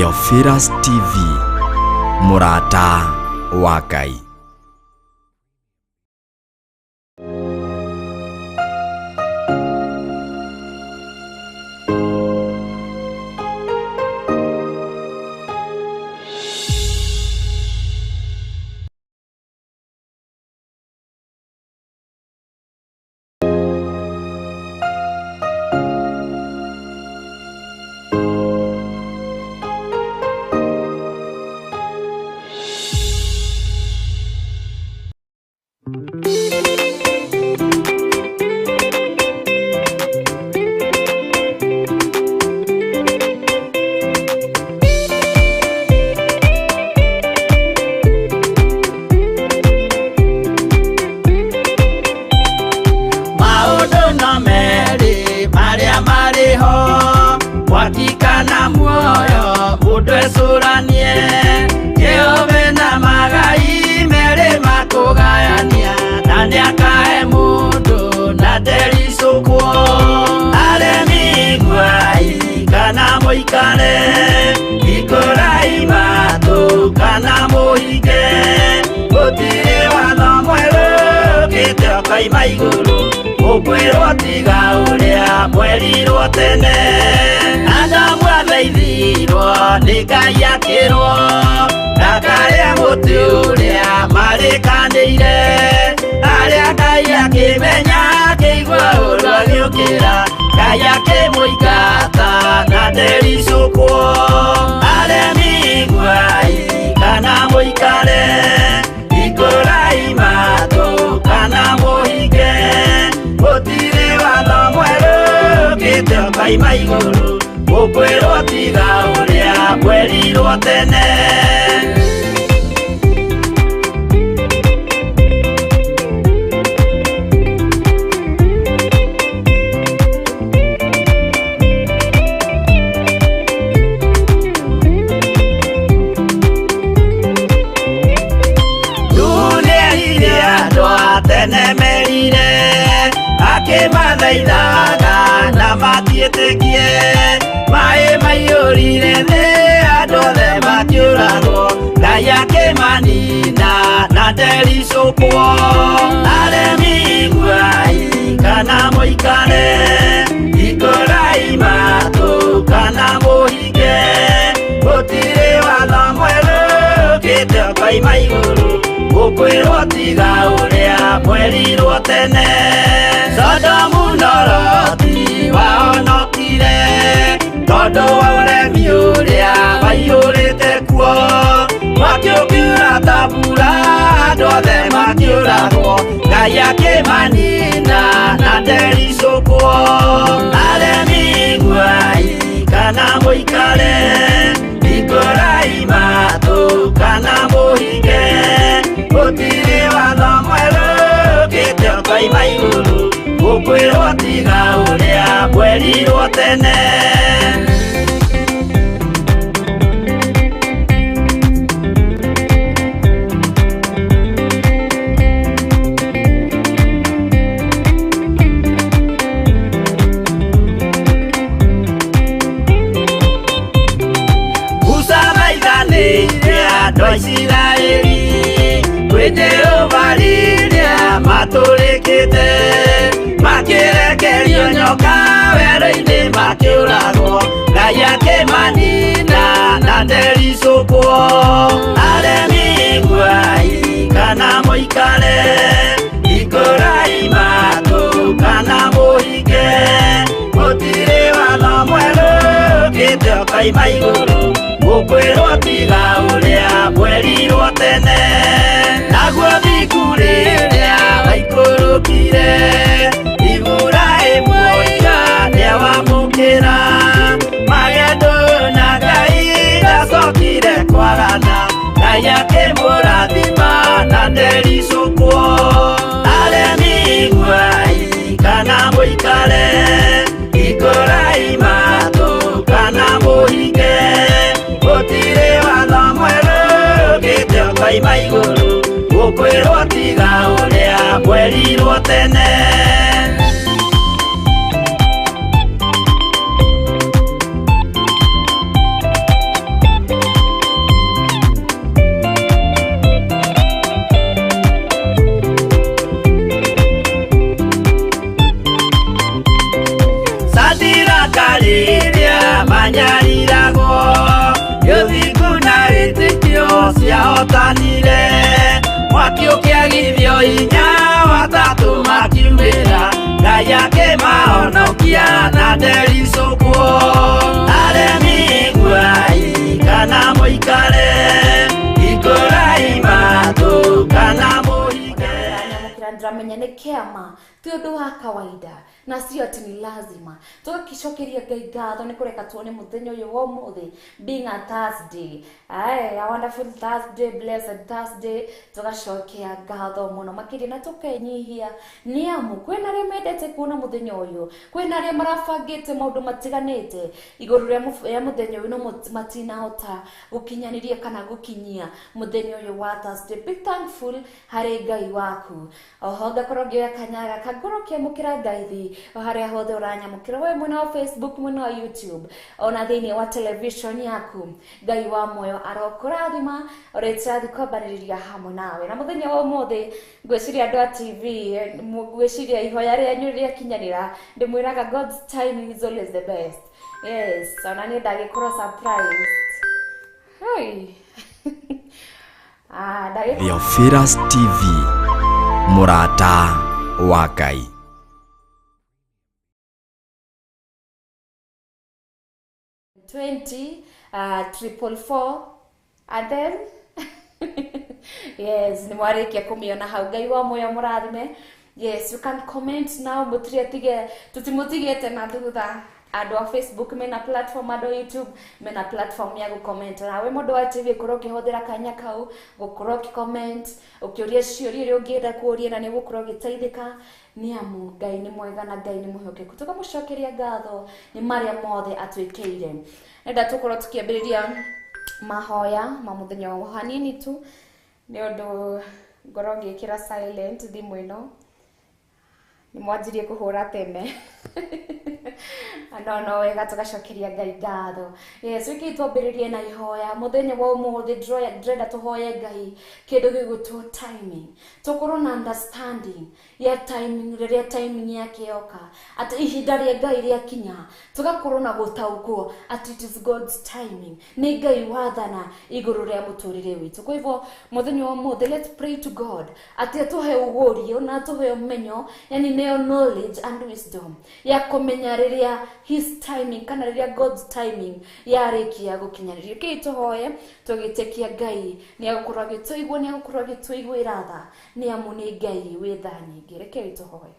Theophilus TV, mũrata wa Ngai. Maũndũ no merĩ marĩa marĩ ho, mwaki kana muoyo, mũndũ ecũranie. Kĩũmbe na magai merĩ makũgayania, na nĩakahe mũndũ na ndericũkwo. Aremi iguai kana mũikare, hingũrai matũ kana mũhinge, gũtirĩ watho mwerũ ũkĩte ũkoima igũrũ, ũkwĩrwo tiga ũrĩa mwerirwo tene. Adamu athaithirwo nĩ Ngai akĩrwo ndakarĩa mũtĩ ũrĩa marĩkanĩire, arĩa Ngai akĩmenya akĩigua ũru agĩũkĩra, Ngai akĩmũingata na ndericũkwo. Aremi iguai kana mũikare, hingũrai matũ kana mũhinge, gũtirĩ watho mwerũ ũkĩte ũkoima igũrũ, ũkwĩrwo tiga ũrĩa mwerirwo tene. Dunia andũ a tene merire, akĩmathaithaga na matiĩtĩkie, maĩ maiyũrire thĩ andũ othe makĩũragwo, Ngai akĩmanina na ndericũkwo. Aremi iguai kana mũikare, hingũrai matũ kana mũhinge, gũtirĩ watho mwerũ ũkĩte ũkoima igũrũ, ũkwĩrwo tiga ũrĩa mwerirwo tene. Sodomu na Loti wahonokire tondũ wa ũremi ũrĩa waiyũrĩte kuo, mwaki ũkiura ta mbura andũ othe makĩũragwo, Ngai akĩmanina na ndericũkwo. Aremi iguai kana mũikare, hingũrai matũ kana mũhinge, gũtirĩ watho mwerũ ũkĩte ũkoima igũrũ, ũkwĩrwo tiga ũrĩa mwerirwo tene. Musa thaithanĩire andũ a Isiraeli kwĩ Jehova rĩrĩa matũrĩkĩte, makĩrekerio nyoka werũ-inĩ makĩũragwo, Ngai akĩmanina na ndericũkwo. Aremi iguai kana mũikare, hingũrai matũ kana mũhinge, gũtirĩ watho mwerũ ũkĩte ũkoima igũrũ, ũkwĩrwo tiga ũrĩa mwerirwo tene. Naguo thingu rĩrĩa waikũrũkire, Iburahĩmu oiga nĩawamũkĩra, magendo na Ngai ndacokire kwarana, Ngai akĩmũrathima na ndericũkwo. Aremi iguai kana mũikare, hingũrai matũ kana mũhinge, gũtirĩ watho mwerũ ũkĩte ũkoima igũrũ, ũkwĩrwo tiga ũrĩa mwerirwo tene. ndericũkwo aremi guai kana mũikare ikũrai matũ kana mũhinge. Nyamũkĩra ndĩramenya nĩ kĩama ti ũndũ wa kawaida na sio atĩ ni lazima. Tũgakĩcokeria Ngai ngatho nĩ kũreka tuone mũthenya ũyũ wa ũmũthĩ, being a Thursday. Aye, a wonderful Thursday, blessed Thursday. Tũgacokia ngatho mũno makĩria na tũkenyihia nĩ amu kwĩna arĩa mendete kuona mũthenya ũyũ, kwĩna arĩa marabangĩte maũndũ matiganĩte igũrũ rĩa mũthenya ũyũ no matinahota gũkinyanĩria kana gũkinyia mũthenya ũyũ wa Thursday. Be thankful harĩ Ngai waku. Oho ngakorwo ngĩoya kanya gaka ngorwo ngĩamũkĩra ngaithi o harĩa hothe ũranyamũkĩra, we mwena wa Facebook, mwena wa YouTube, ona thĩinĩ wa television yaku. Ngai wa muoyo arokũrathima ũrĩa tũrathiĩ kwambanĩrĩria hamwe nawe na mũthenya wa ũmũthĩ. Ngwĩciria andũ a TV, ngwĩciria ihoya rĩanyu rĩakinyanĩra. Ndĩmwĩraga God's timing is always the best. Yes, ona niĩ ndagĩkorwo surprised. Hey. Ah, ndagĩkorwo Theophilus TV, mũrata wa Ngai. 20 444 and then yes, nĩ mwarĩkia kũmĩona hau. Ngai wa muoyo mũrathime. Yes, you can comment now. Mũtiriatige, tũtimũtigĩte na thutha. Andũ a Facebook mena platform, andũ a YouTube mena platform ya gũcomment. Nawe mũndũ wa TV korwo ũkĩhũthĩra kanya kau gũkorwo ũkĩcomment, ũkĩũria ciũria iria ũngĩenda kũũria, na nĩ ũgũkorwo ũgĩteithĩka nĩ amu Ngai nĩ mwega na Ngai nĩ mwĩhokeku. Tũkamũcokeria ngatho nĩ marĩa mothe atwĩkĩire. Nenda tũkorwo tũkĩambĩrĩria mahoya ma mũthenya wa hanini tu nĩ ũndũ ngorwo ngĩkĩra silent thimũ ĩno nĩ mwanjirie kũhũra tene no no wega tũgacokeria Ngai ngatho. Yes, wiki twambĩrĩrie na ihoya mũthenya wa ũmũthĩ. Ndĩrenda tũhoye Ngai kĩndũ gĩgwĩtwo timing, tũkorwo na understanding ya timing rĩrĩa timing yake yoka, atĩ ihinda rĩa Ngai rĩakinya tũgakorwo na gũtaũkwo atĩ it is God's timing, nĩ Ngai wathana igũrũ rĩa mũtũrĩre witũ. Kwa hivyo mũthenya wa ũmũthĩ, let's pray to God atĩ atũhe ũgũrio na atũhe ũmenyo, yani neo knowledge and wisdom ya kũmenya rĩrĩa his timing kana rĩrĩa God's timing yarĩkia gũkinyanĩrio. Kĩi tũhoye tũgĩtĩkia Ngai nĩ agũkorwo agĩtũigua, nĩ agũkorwo agĩtũiguĩra tha nĩ amu nĩ Ngai wĩ tha nyingĩ. Rekei tũhoye.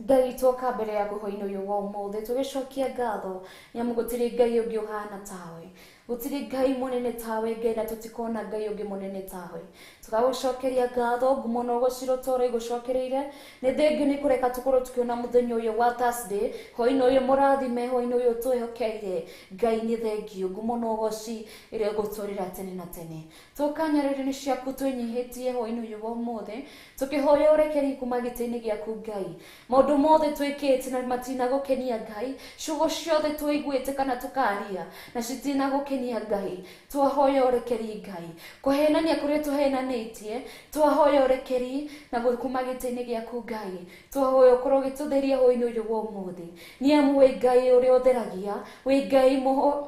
Ngai, twoka mbere yaku hwainĩ ũyũ wa ũmũthĩ tũgĩcokia ngatho nĩ amu gũtirĩ Ngai ũngĩ ũhana tawe, gũtirĩ Ngai mũnene tawe Ngai, na tũtikona Ngai ũngĩ mũnene tawe. Tũgagũcokeria ngatho, ngumo na ũgociro toro igũcokereire. Nĩ thengio nĩ kũreka tũkorwo tũkĩona mũthenya ũyũ wa Thursday, hwainĩ ũyũ mũrathime, hwainĩ ũyũ twĩhokeire. Ngai nĩ thengio, ngumo na ũgoci ĩrĩa ũgũtũrĩra tene na tene. Twoka nyarĩrĩ-inĩ ciaku twĩnyihĩtie hwainĩ ũyũ wa ũmũthĩ tũkĩhoya ũrekeri kuma gĩtĩ-inĩ gĩaku Ngai. Maũndũ mothe twĩkĩte na matinagũkenia Ngai, ciugo ciothe tũiguĩte kana tũkaria na citinagũkenia Ngai, twahoya ũrekeri Ngai. Kũhenania kũrĩa tũhenanĩtie, twahoya ũrekeri na kuma gĩtĩ-inĩ gĩaku Ngai. Twahoya ũkorwo ũgĩtũtheria hwainĩ ũyũ wa ũmũthĩ nĩ amu wĩ Ngai ũrĩa ũtheragia, wĩ Ngai mũho,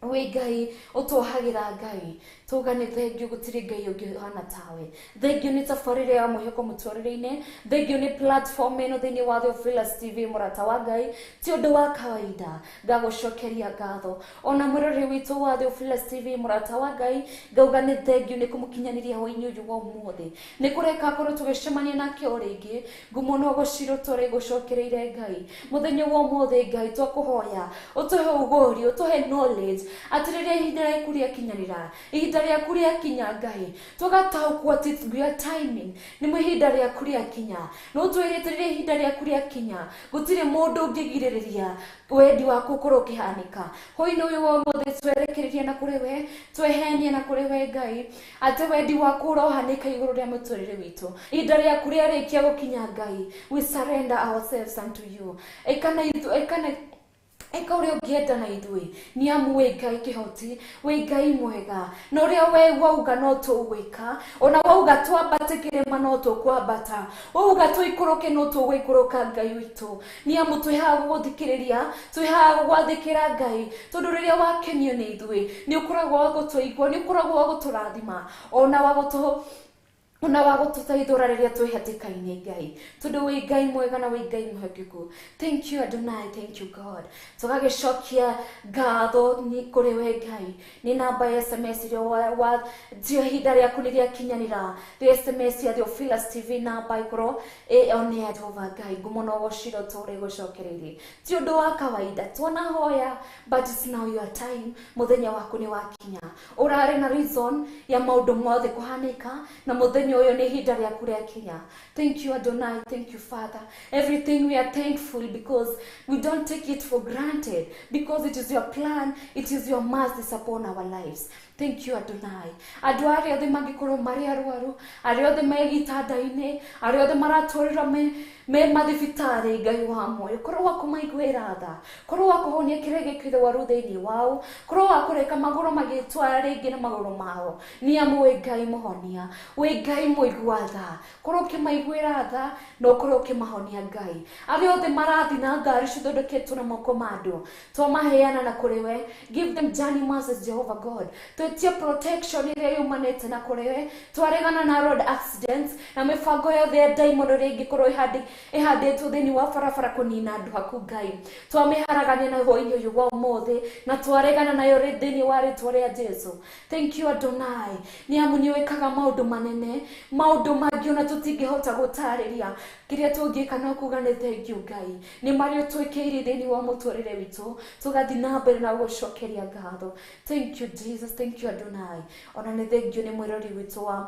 wĩ Ngai ũtwohagĩra. Ngai tuga nĩ thengio, gũtirĩ Ngai ũngĩ ũhana tawe. Thengio nĩ tabarĩra ya mwĩhoko mũtũrĩre-inĩ, thengio nĩ platform ĩno thĩinĩ wa Theophilus TV. Mũrata wa Ngai, ti ũndũ wa kawaida, ngagũcokeria ngatho. Ona mwĩrori witũ wa Theophilus TV, mũrata wa Ngai, ngauga nĩ thengio nĩ kũmũkinyanĩria hwainĩ ũyũ wa ũmũthĩ, nĩ kũreka korwo tũgĩcemania nake o rĩngĩ. Ngumo no gũcirwo tũrĩ gũcokereire Ngai mũthenya wa ũmũthĩ. Ngai, twakũhoya ũtũhe ũgũri, ũtũhe knowledge atĩ rĩrĩa ihinda rĩaku rĩakinyanĩra, ihinda rĩaku rĩakinya Ngai, tũgataũkwo atĩ it's your timing, nĩ ihinda rĩaku rĩakinya. No twĩrĩte rĩrĩa ihinda rĩaku rĩakinya gũtirĩ mũndũ ũngĩgirĩrĩria wendi waku ũkorwo ũkĩhanĩka. Hwainĩ ũyũ wa ũmũthĩ twerekereria na kũrĩ we, twehenie na kũrĩ we Ngai, atĩ wendi waku ũrohanĩka igũrũ rĩa mũtũrĩre witũ. Ihinda rĩaku rĩarĩkia gũkinya Ngai, we surrender ourselves unto you. Ĩka na ithu, ĩka na ĩka ũrĩa ũngĩenda na ithuĩ nĩ amu wĩ Ngai kĩhoti, wĩ Ngai mwega, na ũrĩa we wauga no tũgwĩka. Ona wauga twambate kĩrĩma no tũkwambata, wauga tũikũrũke no tũgũikũrũka. Ngai witũ, nĩ amu twĩ haha gũgũthikĩrĩria, twĩ haha gũgwathĩkĩra Ngai, tondũ rĩrĩa wakenio nĩ ithuĩ nĩ ũkoragwo wa gũtũigua, nĩ ũkoragwo wa gũtũrathima ona wa gũtũ Ona wa gũtũteithũra rĩrĩa twĩ hatĩka-inĩ Ngai, tondũ wĩ Ngai mwega na wĩ Ngai mwĩhokeku. Thank you Adonai, thank you God. Tũgagĩcokia ngatho kũrĩ we Ngai nĩ namba ya SMS ĩrĩa wa tio ihinda rĩaku nĩ rĩakinyanĩra rĩa SMS ya Theophilus TV namba ĩkorwo ĩ on air. Jehova Ngai, ngumo na ũgociro tũrĩ gũcokereirie ti ũndũ wa kawaida twanahoya, but it's now your time. Mũthenya waku nĩ wakinya, ũrarĩ na reason ya maũndũ mothe kũhanĩka na mũthenya ũyũ nĩ ihinda rĩaku rĩakinya. Thank you Adonai, thank you Father. Everything we are thankful because we don't take it for granted, because it is your plan, it is your mercy upon our lives. Thank you Adonai. Andũ arĩa othe mangĩkorwo marĩ arwaru, arĩa othe me gĩtanda-inĩ, arĩa othe maratũrĩra me mathibitarĩ, Ngai wa muoyo, korwo wa kũmaiguĩra tha, korwo wa kũhonia kĩrĩa gĩkĩrwaru thĩinĩ wao, korwo wa kũreka magũrũ magĩtwara rĩngĩ na magũrũ mao, nĩ amu wĩ Ngai mũhonia, wĩ Ngai mũigua tha, korwo ũkĩmaiguĩra tha na ũkorwo ũkĩmahonia Ngai. Arĩa othe marathiĩ na ngari cithondeketwo na moko ma andũ, twamaheana na kũrĩ we, give them journey mercies Jehovah God. Twetie protection ĩrĩa yumanĩte na kũrĩ we, twaregana na road accidents na mĩbango yothe ya ndaimono ĩrĩa ĩngĩkorwo ĩhandĩtwo thĩinĩ wa barabara kũnina andũ aku Ngai, twamĩharagania na hwaĩ-inĩ ũyũ wa ũmũthĩ na twaregana nayo thĩinĩ wa rĩtwa rĩa Jesu. Thank you Adonai, nĩ amu nĩ wĩkaga maũndũ manene, maũndũ mangĩ ona tũtingĩhota gũtarĩria. Kĩrĩa tũngĩka no kuga nĩ thank you Ngai, nĩ marĩa ũtwĩkĩire thĩinĩ wa mũtũrĩre witũ, tũgathiĩ na mbere na gũcokeria ngatho. Thank you Jesus, thank you Adonai. Ona nĩ thank you nĩ mwĩrori witũ wa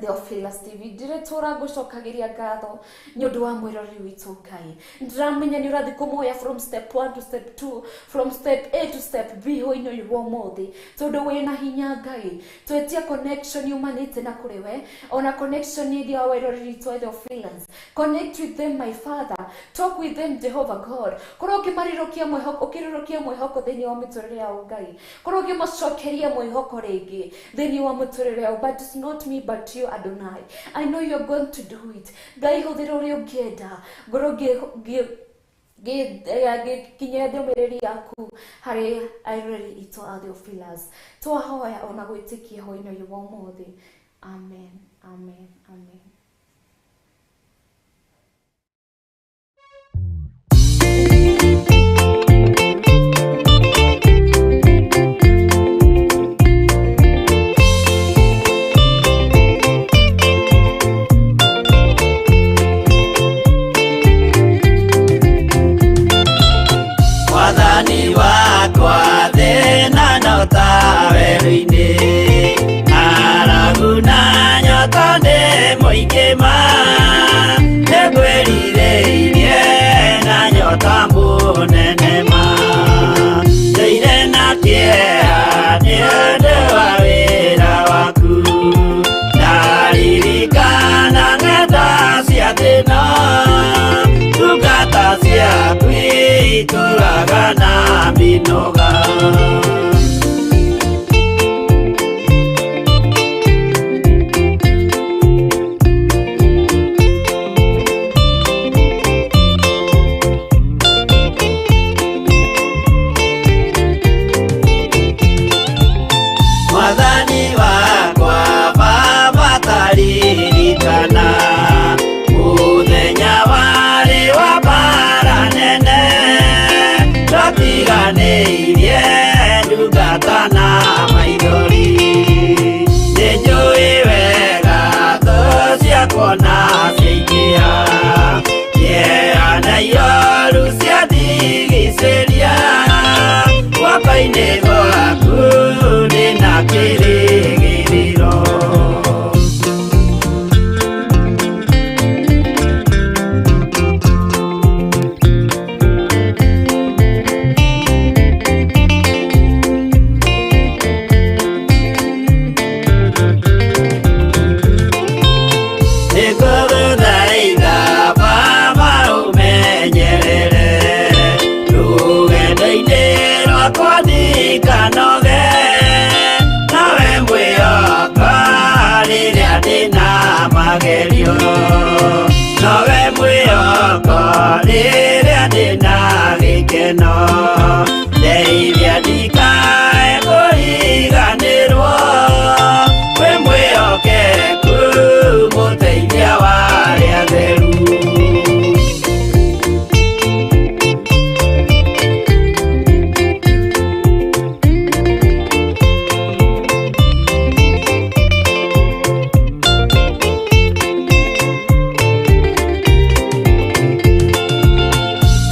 Theophilus TV, ndĩretũra ngũcokagĩria ngatho nĩ ũndũ wa mwĩrori witũ Ngai. Ndĩramenya nĩ ũrathiĩ kũmuoya from step 1 to step 2, from step A to step B hwaĩ-inĩ ũyũ wa ũmũthĩ, tondũ wĩna hinya Ngai. Twetia connection yumanĩte na kũrĩ we, ona connection ĩrĩa werori witũ wa Theophilus. Connect with them my Father, talk with them Jehovah God. Korwo ũkĩmarirũkia mwĩhoko, ũkĩrirũkia mwĩhoko thĩinĩ wa mĩtũrĩre yao Ngai, korwo ũkĩmacokeria mwĩhoko rĩngĩ thĩinĩ wa mũtũrĩre yao. But it's not me but you Adonai. I know you're going to do it. Ngai hũthĩra ũrĩa ũngĩenda, ngorwo ngĩkinyia ndũmĩrĩri yaku harĩ aireri itũ a Theophilus. Twahoya ona gwĩtĩkia hwaĩ-inĩ ũyũ wa ũmũthĩ. Amen, amen, amen. Mwathani wakwa thĩna no ta werũ-inĩ, ng'aragu na nyota nĩ mũingĩ ma, nĩngwĩrirĩirie na nyota mũnene ma, ndũire na kĩeha nĩ ũndũ wa wĩra waku, ndaririkana ng'enda cia thĩna, ndungata ciaku itũraga na mĩnoga. Mwathani wakwa Baba taririkana mũthenya warĩ wa mbara nene, twatiganĩirie ndungata na maithori, nĩnjũĩ wega thũ ciakwa na ciaingĩha, kĩeha na ioru ciandigicĩria, guoko-inĩ gwaku ndĩna kĩrĩgĩrĩro. Nĩngũgũthaitha Baba ũmenyerere rũgendo-inĩ rwakwa ndikanoge, nawe mwĩhoko rĩrĩa ndĩna magerio, nowe mwĩhoko rĩrĩa ndĩna gĩkeno, ndeithia ndikae kũriganĩrwo, wĩ mwĩhokeku arĩa atheru.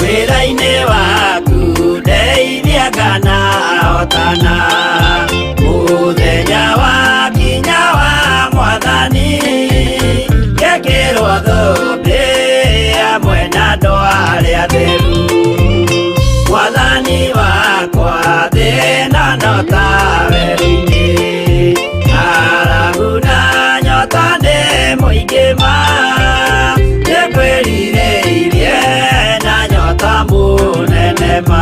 Wĩra-inĩ waku ndeithia kana hotana, mũthenya wa kinya wa mwathani, ngekĩrwo thũmbĩ hamwe na andũ arĩa atheru. Mwathani wakwa thĩna no ta werũ-inĩ, ng'aragu na nyota nĩ mũingĩ ma, nĩngwĩrirĩirie na nyota mũnene ma.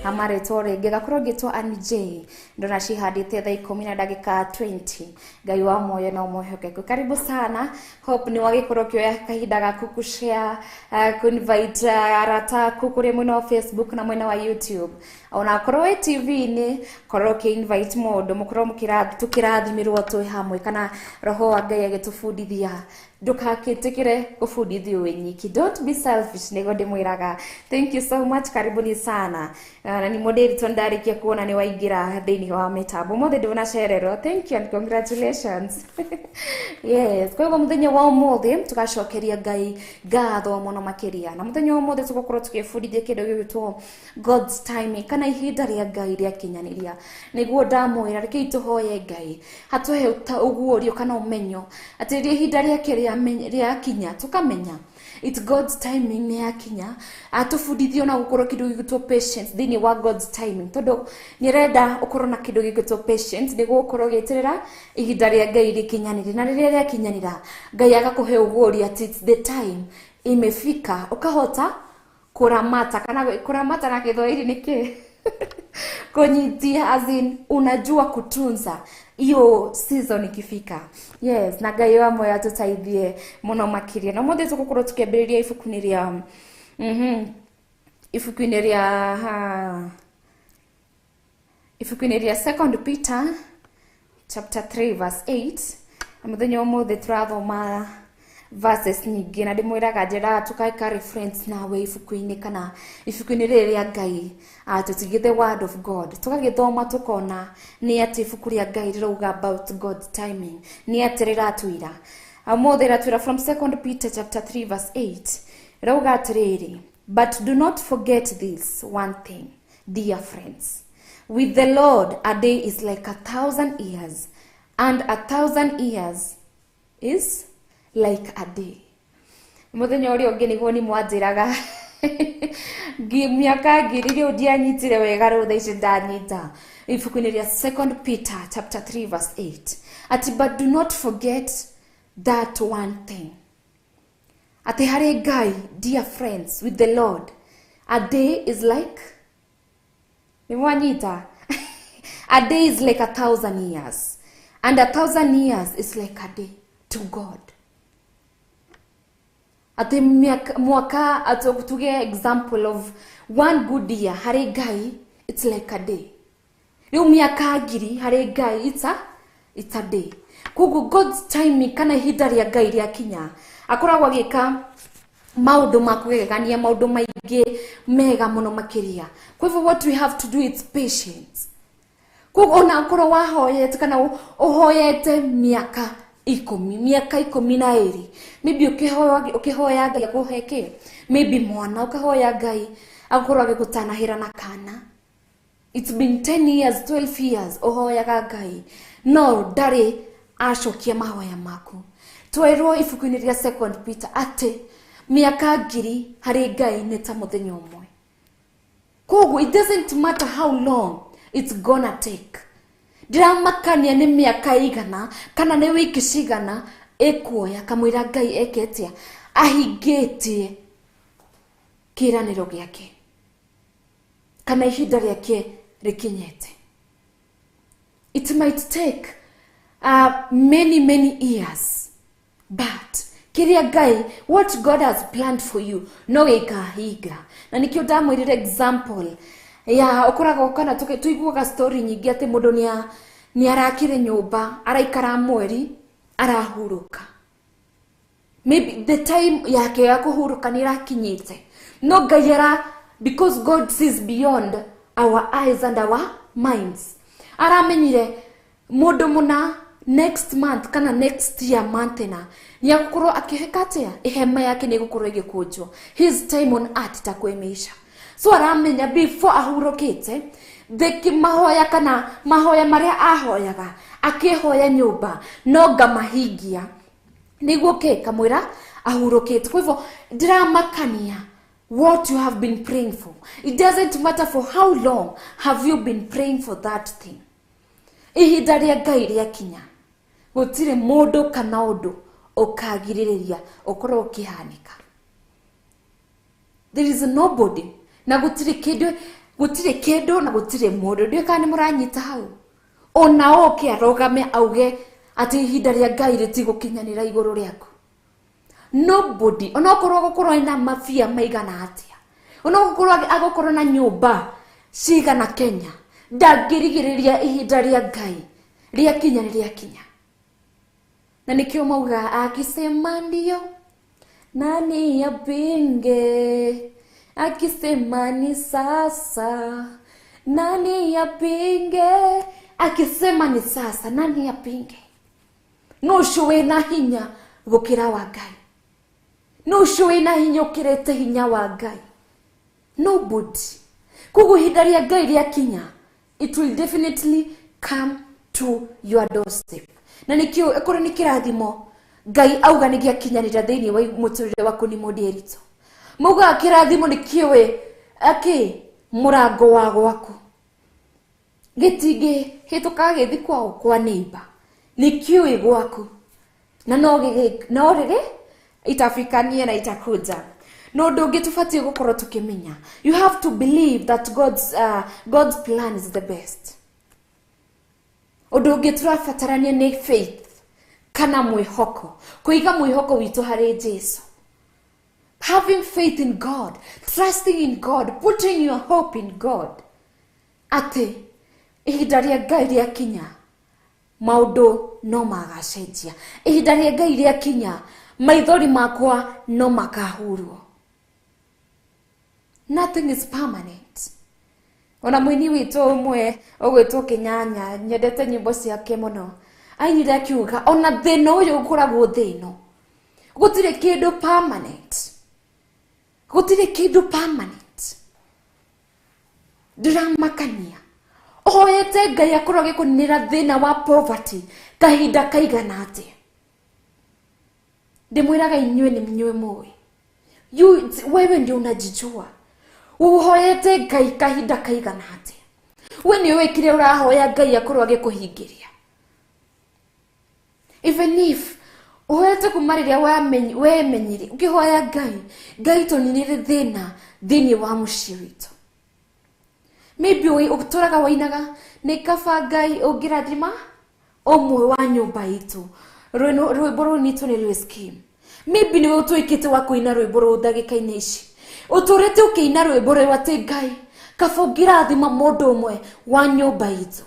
Amaretwo rĩngĩ gakorwo ngĩtwo Ann J ndona cihandĩte thaa 10 na ndagĩka 20. Ngai wa muoyo na ũmwĩhokeku. Karibu sana. Hope nĩ wagĩkorwo ũkĩoya kahinda gaku kũshare, kũ-invite arata aku kũrĩ mwena wa Facebook na mwena wa YouTube. Ona korwo wĩ TV-inĩ, korwo ũkĩ-invite mũndũ, mũkorwo tũkĩrathimĩrwo twĩ hamwe, kana roho wa Ngai agĩtũbundithia. Ndũgakĩtĩkĩre gũbundithio wĩ nyiki. Don't be selfish, nĩguo ndĩmwĩraga. Thank you so much, karibuni sana. Na nĩ mũndĩritwo ndarĩkia kuona nĩ waingĩra thĩinĩ wa mĩtambo. Ũmũthĩ ndũnacererwo. Thank you and congratulations. Yes, koguo mũthenya wa ũmũthĩ tũgacokeria Ngai ngatho mũno makĩria. Na mũthenya wa ũmũthĩ tũgũkorwo tũgĩbundithia kĩndũ gĩgwĩtwo God's timing, kana ihinda rĩa Ngai rĩakinyanĩria. Nĩguo ndamwĩra, rekei tũhoye Ngai hatũhe ũguũrio kana ũmenyo atĩ rĩrĩa ihinda rĩake rĩakinya tũkamenya it's God's timing nĩ yakinya. Atũbundithio na gũkorwo kĩndũ gĩgwĩtwo patience thĩinĩ wa God's timing, tondũ nĩarenda ũkorwo na kĩndũ gĩgwĩtwo patience nĩguo ũkorwo ũgĩeterera ihinda rĩa Ngai rĩkinyanĩre. Na rĩrĩa rĩakinyanĩra Ngai agakũhe ũguũrio atĩ it's the time imefika, ũkahota kũramata. Kana kũramata na Gĩthwaĩri nĩ kĩ? Kũnyitia, as in unajua kutunza hiyo season ikifika. Yes, na Ngai wa muoyo atũteithie mũno makĩria. Na ũmũthĩ tũgũkorwo tũkĩambĩrĩria ibuku-inĩ rĩa ibuku-inĩ rĩa ibuku-inĩ rĩa 2 Peter chapter 3 verse 8. Na mũthenya ũmũthĩ tũrathoma verses nyingĩ, na ndĩmwĩraga njendaga tũkaĩka reference nawe ibuku-inĩ kana ibuku-inĩ rĩrĩ rĩa Ngai, tũtigĩ the word of God, tũgagĩthoma tũkona nĩ atĩ ibuku rĩa Ngai rĩrauga about God's timing, nĩ atĩ rĩratwĩra. Ũmũthĩ rĩratwĩra from 2 Peter chapter 3 verse 8, rĩrauga atĩrĩrĩ, but do not forget this one thing, dear friends, with the Lord a day is like 1,000 years, and 1,000 years is like a day. Mũthenya ũrĩa ũngĩ nĩguo nĩ mwanjĩraga mĩaka ngiri rĩu ndianyitire wega, rĩu thaa ici ndanyita. Ibuku-inĩ rĩa 2 Peter chapter 3 verse 8, ati but do not forget that one thing, atĩ harĩ Ngai, dear friends, with the Lord a day is like, nĩ mwanyita, a day is like 1,000 years, and 1,000 years is like a day to God. Atĩ mwaka, tuge example of one good year harĩ Ngai, it's like a day. Rĩu mĩaka ngiri harĩ Ngai it's a day. Koguo God's timing kana ihinda rĩa Ngai rĩakinya akoragwo agĩka maũndũ ma kũgegania, maũndũ maingĩ mega mũno makĩria. Kwa hivyo what we have to do is patience. Koguo ona okorwo wahoyete kana ũhoyete mĩaka 10, mĩaka 12, maybe ũkĩhoya Ngai akũhe kĩ, maybe mwana, ũkahoya Ngai akorwo agĩgũtanahĩra na kana. It's been 10 years, 12 years ũhoyaga Ngai no ndarĩ acokia mahoya maku. Twerwo ibuku-inĩ rĩa 2 Peter atĩ mĩaka 1000 harĩ Ngai nĩ ta mũthenya ũmwe. Koguo it doesn't matter how long it's gonna take. Ndĩramakania nĩ mĩaka igana kana nĩ wiki cigana ĩkuoya kamũira Ngai eketia ahingĩtie kĩĩranĩro gĩake kana ihinda rĩake rĩkinyĩte. It might take many many years, but kĩrĩa Ngai, what God has planned for you no gĩkahinga. Na nĩkĩo ndamwĩrire example ya ũkoragwo kana tũiguaga story nyingĩ atĩ mũndũ nĩ arakire nyũmba, araikara mweri arahurũka. Maybe the time yake ya kũhurũka nĩ ĩrakinyĩte, no Ngai ara, because God sees beyond our eyes and our minds, aramenyire mũndũ mũna next month kana next year month na nĩ agũkorwo akĩheka atĩa, ihema yake nĩ ĩgũkorwo ĩgĩkũnjwo, his time on earth itakuwa imeisha. So aramenya before ahurũkĩte the mahoya kana mahoya marĩa ahoyaga akĩhoya nyũmba no ngamahingia nĩguo kĩ kamwĩra ahurũkĩte. Kwa hivyo ndĩramakania what you have been praying for. It doesn't matter for how long have you been praying for that thing. Ihinda rĩa Ngai rĩakinya gũtirĩ mũndũ kana ũndũ ũkagirĩrĩria ũkorwo ũkĩhanĩka. There is nobody na gũtirĩ kĩndũ, gũtirĩ kĩndũ na gũtirĩ mũndũ. Ndiũĩ kana nĩ mũranyita hau. Ona oke arũgame auge atĩ ihinda rĩa Ngai rĩtigũkinyanĩra igũrũ rĩaku. Nobody, onokorwo agũkorwo ena mabia maigana atĩa, onokorwo agũkorwo na nyũmba cigana Kenya, ndangĩrigĩrĩria ihinda rĩa Ngai rĩakinya nĩ rĩakinya. Na nĩkĩo mauga akisema ndio nani apinge, akisema ni sasa nani apinge, akisema ni sasa nani apinge. No ũcio wĩna hinya gũkĩra wa Ngai, no ũcio wĩna hinya ũkĩrĩte hinya wa Ngai. Nobody. Koguo ihinda rĩa Ngai rĩakinya it will definitely come to your doorstep. Na nĩkĩo ĩkorwo nĩ kĩrathimo Ngai auga nĩ gĩakinyanĩra thĩinĩ wa mũtũrĩre waku nĩ mũndĩritũ. Maugaga kĩrathimo nĩ kĩũĩ akĩ mũrango wa gwaku gĩtingĩ hĩtũka gĩthi kwao kwa neighbor, nĩ kĩũĩ gwaku na no rĩrĩ itafikania na itakuja. No ũndũ ũngĩ tũbatiĩ gũkorwo tũkĩmenya, you have to believe that God's plan is the best. Ũndũ ũngĩ tũrabatarania nĩ faith kana mwĩhoko, kũiga mwĩhoko witũ harĩ Jesu. Having faith in God, trusting in God, putting your hope in God atĩ ihinda rĩa Ngai rĩakinya maũndũ no magacenjia. Ihinda rĩa Ngai rĩakinya maithori makwa no makahurwo. Nothing is permanent. Ona mũini witũ ũmwe ũgwĩtwo Kĩnyanya, nyendete nyĩmbo ciake mũno, ainire akiuga ona thĩna ũyũ ũkoragwo thĩ ĩno gũtirĩ kĩndũ permanent, gũtirĩ kĩndũ permanent. Ndĩramakania ũhoyete Ngai akorwo agĩkũninĩra thĩna wa poverty kahinda kaigana atĩa. Ndĩmwĩraga inyuĩ nĩ inyuĩ mũĩ, wewe ndio unajijua ũhoyete Ngai kahinda kaigana atĩa. We nĩ ũĩ kĩrĩa ũrahoya Ngai akorwo agĩkũhingĩria. Even if ũhoyete kuma rĩrĩa wemenyire ũkĩhoya Ngai, Ngai tũninĩre thĩna thĩinĩ wa mũciĩ witũ. Maybe ũtũraga wainaga nĩ kaba Ngai ũngĩrathima ũmwe wa nyũmba itũ, rwĩmbo rũu nitũ nĩ rwĩ scheme. Maybe nĩwe ũtuĩkĩte wa kũina rwĩmbo rũu ndagĩka-inĩ ici, ũtũrĩte ũkĩina rwĩmbo rũu atĩ Ngai Kaba ũngĩrathima mũndũ ũmwe wa nyũmba itũ,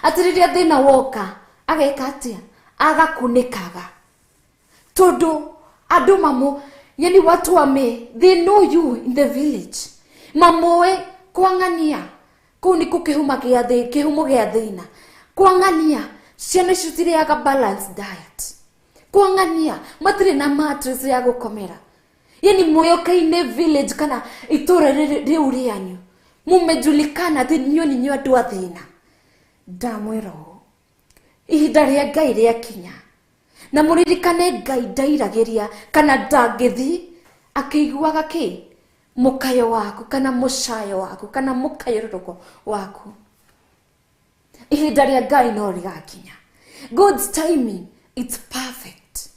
atĩ rĩrĩa thĩna woka ageka atĩa? Agakunĩkaga. Tondũ andũ mamu, yani watu wame, they know you in the village. Mamoe kwang'ania kũu nĩkuo kĩhumo gĩa thĩ, kĩhumo gĩa thĩna. Kwang'ania ciana icio cirĩaga balanced diet. Kwang'ania matirĩ na mattress ya gũkomera. Yani mũyũkaine village kana itũra rĩu rĩanyu, mumejulikana atĩ inyuĩ nĩ inyuĩ andũ a thĩna. Ndamwĩra ũũ, ihinda rĩa Ngai rĩakinya, na mũririkane Ngai ndairagĩria kana ndangĩthiĩ akĩiguaga kĩ? Mũkayo waku kana mũcayo waku kana mũkayũrũrũko waku. Ihinda rĩa Ngai no rĩgakinya. God's timing, it's perfect.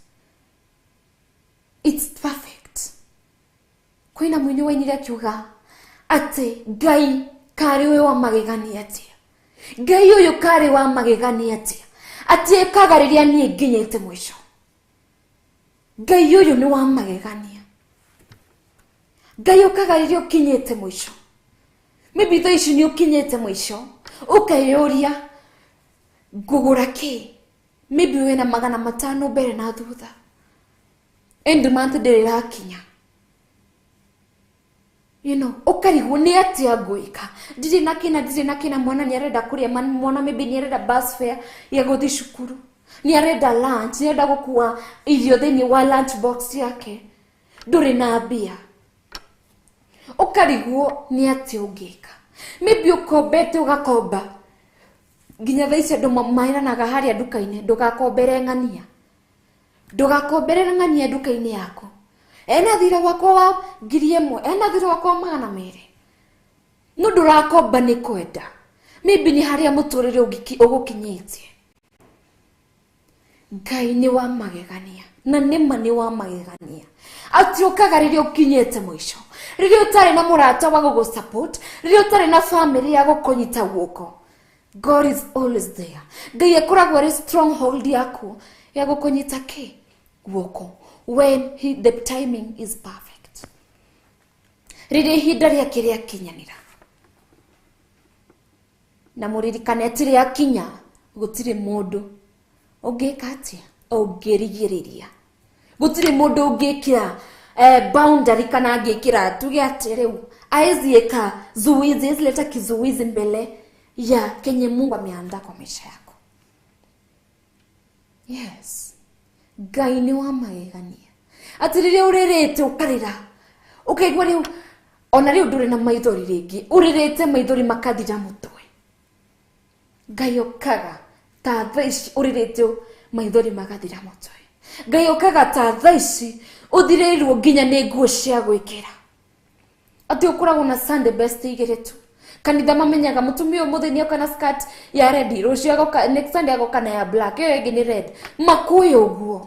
It's perfect. Kwĩna mũini wainire akiuga atĩ Ngai karĩ ũyũ wa magegania atĩa? Ngai ũyũ karĩ wa magegania atĩa? Atĩ ekaga rĩrĩa niĩ nginyĩte mũico. Ngai ũyũ nĩ wa magegania. Ngai ũkaga rĩrĩa ũkinyĩte mũico. Maybe thaa ici nĩ ũkinyĩte mũico, ũkeyũria ngũgũra kĩ? Maybe wĩna 500 mbere na thutha. End month ndĩrĩ ĩrakinya. You know, ũkarigwo nĩ atĩa ngwĩka. Ndirĩ na kĩna, ndirĩ na kĩna, mwana nĩ arenda kũrĩa, mwana maybe nĩ arenda bus fare ya gũthiĩ cukuru. Nĩ arenda lunch, nĩ arenda gũkua irio thĩinĩ wa lunch box yake. Ndũrĩ na mbia. Ũkarigwo nĩ atĩa ũngĩka. Maybe ũkombete ũgakomba. Nginya thaa ici andũ maheranaga harĩa nduka-inĩ, ndũgakombere ng'ania. Ndũgakombere ng'ania nduka-inĩ yaku. Ena thirĩ wakwa wa 1000, ena thirĩ wakwa wa 200. No ndũrakomba nĩ kwenda. Maybe nĩ harĩa mũtũrĩre ũgũkinyĩtie. Ngai nĩ wa magegania, na nĩma nĩ wa magegania. Atĩ ũkaga rĩrĩa ũkinyĩte mũico, rĩrĩa ũtarĩ na mũrata wa gũgũ-support, rĩrĩa ũtarĩ na family ya gũkũnyita guoko. God is always there. Ngai akoragwo arĩ stronghold yaku ya gũkũnyita kĩ? Guoko. When the timing is perfect. Rĩrĩa ihinda rĩake rĩakinyanĩra. Na mũririkane atĩ rĩakinya gũtirĩ mũndũ ũngĩka atĩa? Ũngĩrigĩrĩria. Gũtirĩ mũndũ ũngĩkĩra boundary kana angĩkĩra tuge atĩ rĩu aezi eka zuizi, aezi leta kizuizi mbele ya kenye Mungu ameandaa kwa maisha yako. Yes. Ngai nĩ wa magegania. Atĩ rĩrĩa ũrĩrĩte ũkarĩra, ũkaigua rĩu ona rĩu ndũrĩ na maithori rĩngĩ, ũrĩrĩte maithori makathira mũtwe. Ngai okaga ta thaa ici ũrĩrĩte maithori magathira mũtwe. Ngai okaga ta thaa ici ũthirĩirwo nginya nĩ nguo cia gwĩkĩra. Atĩ ũkoragwo na Sunday best igĩrĩ tu. Kanitha mamenyaga mũtumia ũmũthĩ nĩ oka na skirt ya red, rũciũ agoka, next Sunday agoka na ya black, ĩyo ĩngĩ nĩ red. Makuĩ ũguo.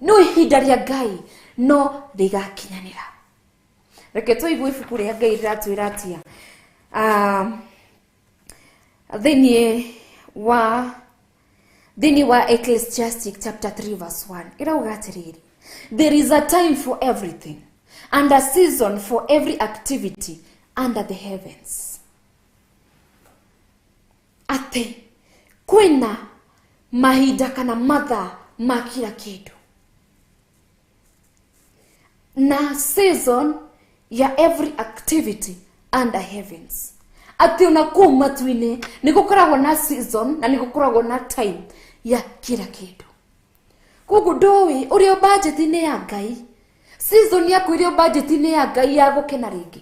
No ihinda rĩa Ngai no rĩgakinyanĩra. Reke tũigue ibuku rĩa Ngai rĩratwĩra atĩa. Thĩinĩ wa Ecclesiastes chapter 3 verse 1 ĩrauga atĩrĩrĩ, there is a time for everything and a season for every activity under the heavens. Atĩ kwĩna mahinda kana mathaa ma kila kĩndũ, na season ya every activity under heavens. Atĩ ona kũu matu-inĩ nĩ gũkoragwo na season na nĩ gũkoragwo na time ya kila kĩndũ. Koguo ndũĩ ũrĩa budget-inĩ ya Ngai, season yaku ĩrĩa budget-inĩ ya Ngai ya gũkena rĩngĩ,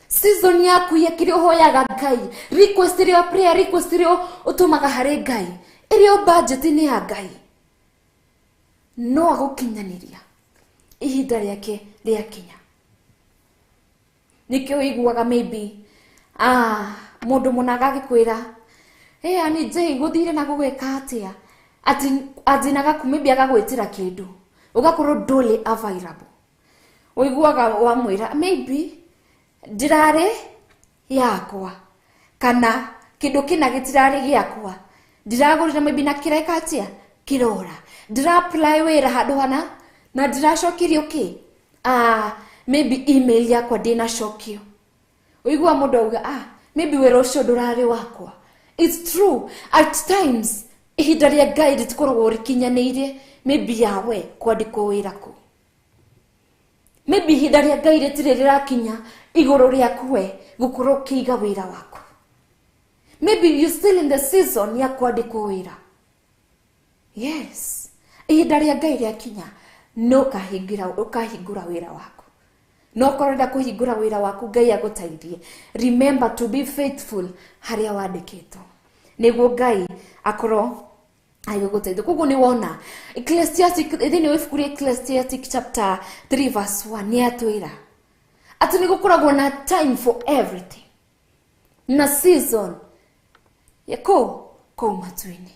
season yaku ya kĩrĩa ũhoyaga Ngai, request ĩrĩa prayer request ĩrĩa ũtũmaga harĩ Ngai, ĩrĩa budget-inĩ ya Ngai, no agũkinyanĩria ihinda rĩake rĩakinya. Nĩkĩo ũiguaga maybe mũndũ mũna agagĩkwĩra, hey, ani Jay, gũthire na gũgĩka atĩa? Ati atinaga maybe agagwĩtĩra kĩndũ, ũgakorwo ndũrĩ available. Ũiguaga wamwĩra maybe ndirarĩ yakwa kana kĩndũ kĩna gĩtirarĩ gĩakwa, ndiragũrire maybe na kĩreka atĩa? Kĩrora. Ndira apply wĩra handũ hana na ndiracokirio kĩ? Maybe email yakwa ndĩnacokio. Uigua mũndũ auga maybe wĩra ũcio ndũrarĩ wakwa. It's true, at times ihinda rĩa Ngai rĩtikoragwo rĩkinyanĩirie maybe yawe kwandĩkwo wĩra kũ. Maybe ihinda rĩa Ngai rĩtirĩ rĩrakinya igũrũ rĩaku we gũkorwo ũkĩiga wĩra waku. Maybe you still in the season ya kwandĩkwo wĩra. Yes, ihinda rĩa Ngai rĩakinya no ũkahingũra wĩra waku. No korwo ũrenda kũhingũra wĩra waku Ngai agũteithie. Remember to be faithful harĩa wandĩkĩtwo nĩguo Ngai akorwo agĩgũteithia. Koguo nĩ wona Ecclesiastic thĩinĩ wa ibuku rĩa Ecclesiastic chapter 3 verse 1 nĩ atwĩra atĩ nĩ gũkoragwo na time for everything na season ya kũu matu-inĩ.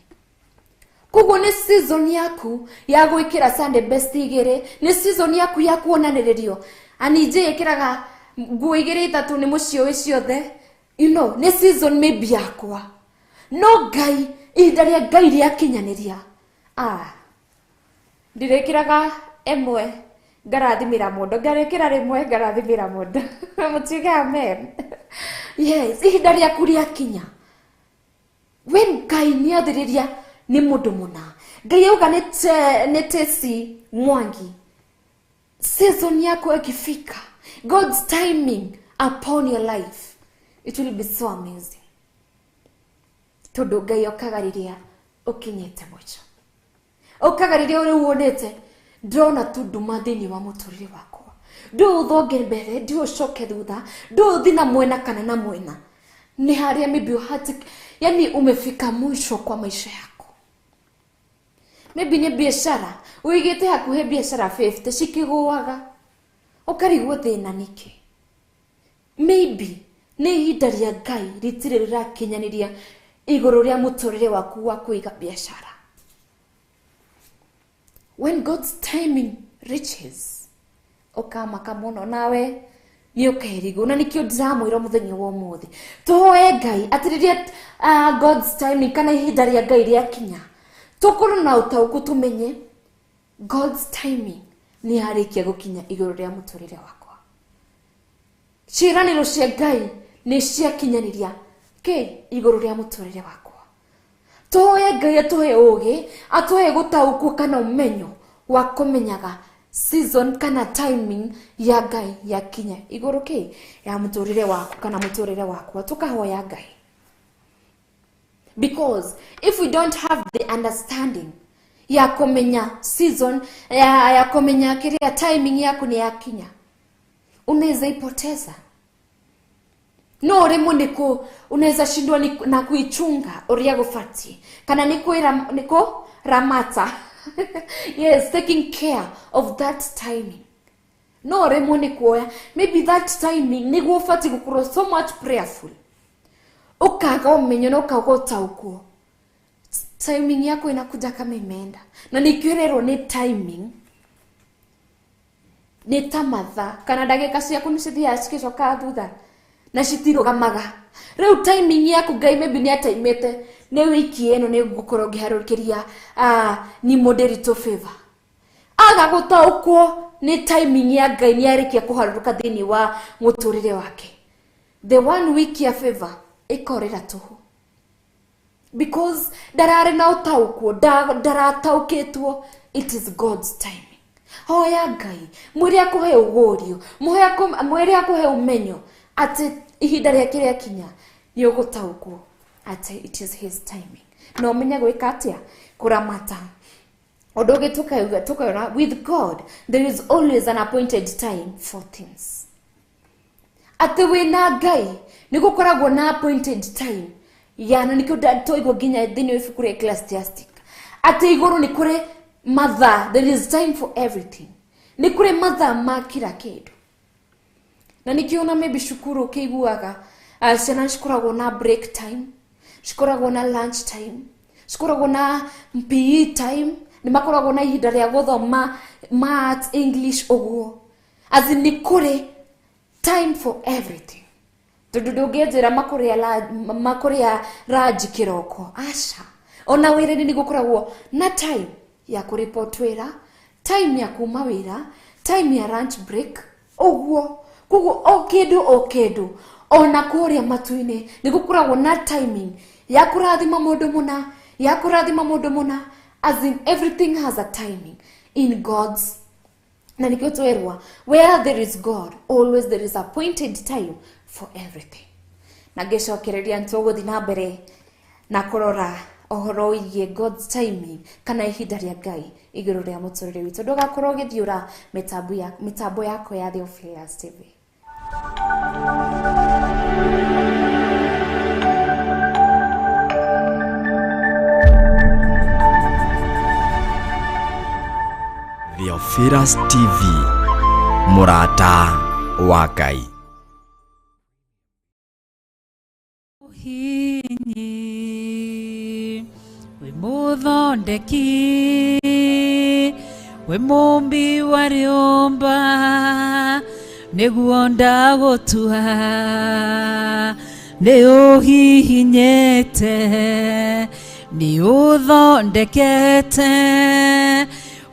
Koguo nĩ season yaku ya gwĩkĩra Sunday best igĩrĩ, nĩ season yaku ya kuonanĩrĩrio. Anije ĩkĩraga nguo igĩrĩ ithatũ nĩ mũciũĩ ciothe. You know, nĩ season maybe yakwa. No Ngai ihinda rĩa Ngai rĩakinyanĩria ndirĩkĩraga ĩmwe ngarathimĩra mũndũ, ngarĩkĩra rĩmwe ngarathimĩra mũndũ. Mũtiuge amen. Yes, ihinda rĩaku rĩakinya when Ngai nĩathĩrĩria nĩ mũndũ mũna. Ngai auga nĩ Tesi Mwangi, season yako ikifika, God's timing upon your life, it will be so amazing. Tondũ Ngai okaga rĩrĩa ũkinyĩte mũico, okaga rĩrĩa rĩu wonete ndĩrona tu nduma thĩinĩ wa mũtũrĩre wakwa, ndũĩ ũthonge mbere, ndũĩ ũcoke thutha, ndũĩ ũthiĩ na mwena kana na mwena, nĩ harĩa maybe ũhati, yani umefika mwisho kwa maisha yako. Maybe nĩ biashara ũigĩte hakuhĩ biashara 50 cikĩgũaga, ũkarigwo thĩna nĩkĩ. Maybe nĩ ihinda rĩa Ngai rĩtirĩ rĩrakinyanĩria igũrũ rĩa mũtũrĩre waku wa kũiga biashara. When God's timing reaches, ũkamaka mũno nawe nĩ ũkerigwo. Na nĩkĩo ndĩramwĩra mũthenya wa ũmũthĩ tũhoe Ngai atĩ rĩrĩa God's timing kana ihinda rĩa Ngai rĩakinya tũkorwo na ũtaũku, tũmenye God's timing nĩ yarĩkia gũkinya igũrũ rĩa mũtũrĩre wakwa. Ciĩranĩro cia Ngai nĩ ciakinyanĩria kĩ igũrũ rĩa mũtũrĩre wakwa. Tũhoe Ngai atũhe ũũgĩ, atũhe gũtaũkwo kana ũmenyo wa kũmenyaga season kana timing ya Ngai yakinya igũrũ kĩ ya mũtũrĩre waku kana mũtũrĩre wakwa. Tũkahoya Ngai, because if we don't have the understanding ya kũmenya season ya kũmenya kĩrĩa timing yaku nĩ yakinya, unaweza ipoteza. No rĩmwe nĩkũ unaweza shindwa na kuichunga ũrĩa gũbatiĩ, kana nĩ ramata. Yes, taking care of that timing. No rĩmwe nĩ kuoya maybe that timing nĩguo ũbatiĩ gũkorwo so much prayerful, ũkaga ũmenyo na ũkaga ũtaũkwo. Timing yako inakuja kama imeenda. Na nikĩrerwo nĩ timing nĩ ta mathaa kana ndagĩka ciaku nĩ cithiaga cigĩcokaga thutha na citirũgamaga. Rĩu timing yaku Ngai maybe nĩ ataimĩte nĩ wiki ĩno nĩ ngũkorwo ngĩharũrũkĩria ni mũndĩritũ favor. Aga gũtaũkwo nĩ timing ya Ngai nĩ yarĩkia kũharũrũka thĩinĩ wa mũtũrĩre wake. The one week ya favor ĩkorĩra tũhũ, because ndararĩ na ũtaũkwo, ndarataũkĩtwo. It is God's timing. Hoya Ngai mwĩre akũhe ũgũrio, mwĩre akũhe ũmenyo atĩ ihinda rĩake rĩakinya nĩ ũgũtaũkwo atĩ it is his timing. Na ũmenye gwĩka atĩa, kũramata. Ũndũ ũngĩ tũkauga with God there is always an appointed time for things. Atĩ wĩna Ngai nĩ gũkoragwo na appointed time ya, na nĩkĩo twaigua nginya thĩinĩ wa ibuku rĩa Ecclesiastic atĩ igũrũ nĩ kũrĩ mathaa, there is time for everything, nĩ kũrĩ mathaa ma kila kĩndũ. Na nĩkĩo ona maybe cukuru ũkĩiguaga ciana cikoragwo na break time, cikoragwo na lunch time, cikoragwo na PE time, nĩ makoragwo na ihinda rĩa gũthoma maths, English ũguo. As in nĩ kũrĩ time for everything. Tondũ ndũngĩnjĩra makũrĩa ranji kĩroko, aca. Ona wĩra-inĩ nĩ gũkoragwo na time ya kũripot wĩra, time ya kuma wĩra, time ya lunch break ũguo. Koguo o kĩndũ o kĩndũ Ona kũrĩa matu-inĩ nĩ gũkoragwo na timing ya kũrathima mũndũ mũna, ya kũrathima mũndũ mũna. As in, everything has a timing in God's. Na nikio twerwa, where there is God, always there is appointed time for everything. Na ngĩcokereria nĩtũgũthiĩ na mbere na kũrora ũhoro wĩgiĩ God's timing kana ihinda rĩa Ngai igũrũ rĩa mũtũrĩre witũ. Ndũgakorwo ũgĩthiũra mĩtambo yakwa ya Theophilus TV. Theophilus TV, mũrata wa Ngai. Hinyi wĩ mũthondeki, wĩ mũmbi wa rĩũmba, nĩguo ndagũtua, nĩ ũhihinyĩte, nĩ ũthondekete,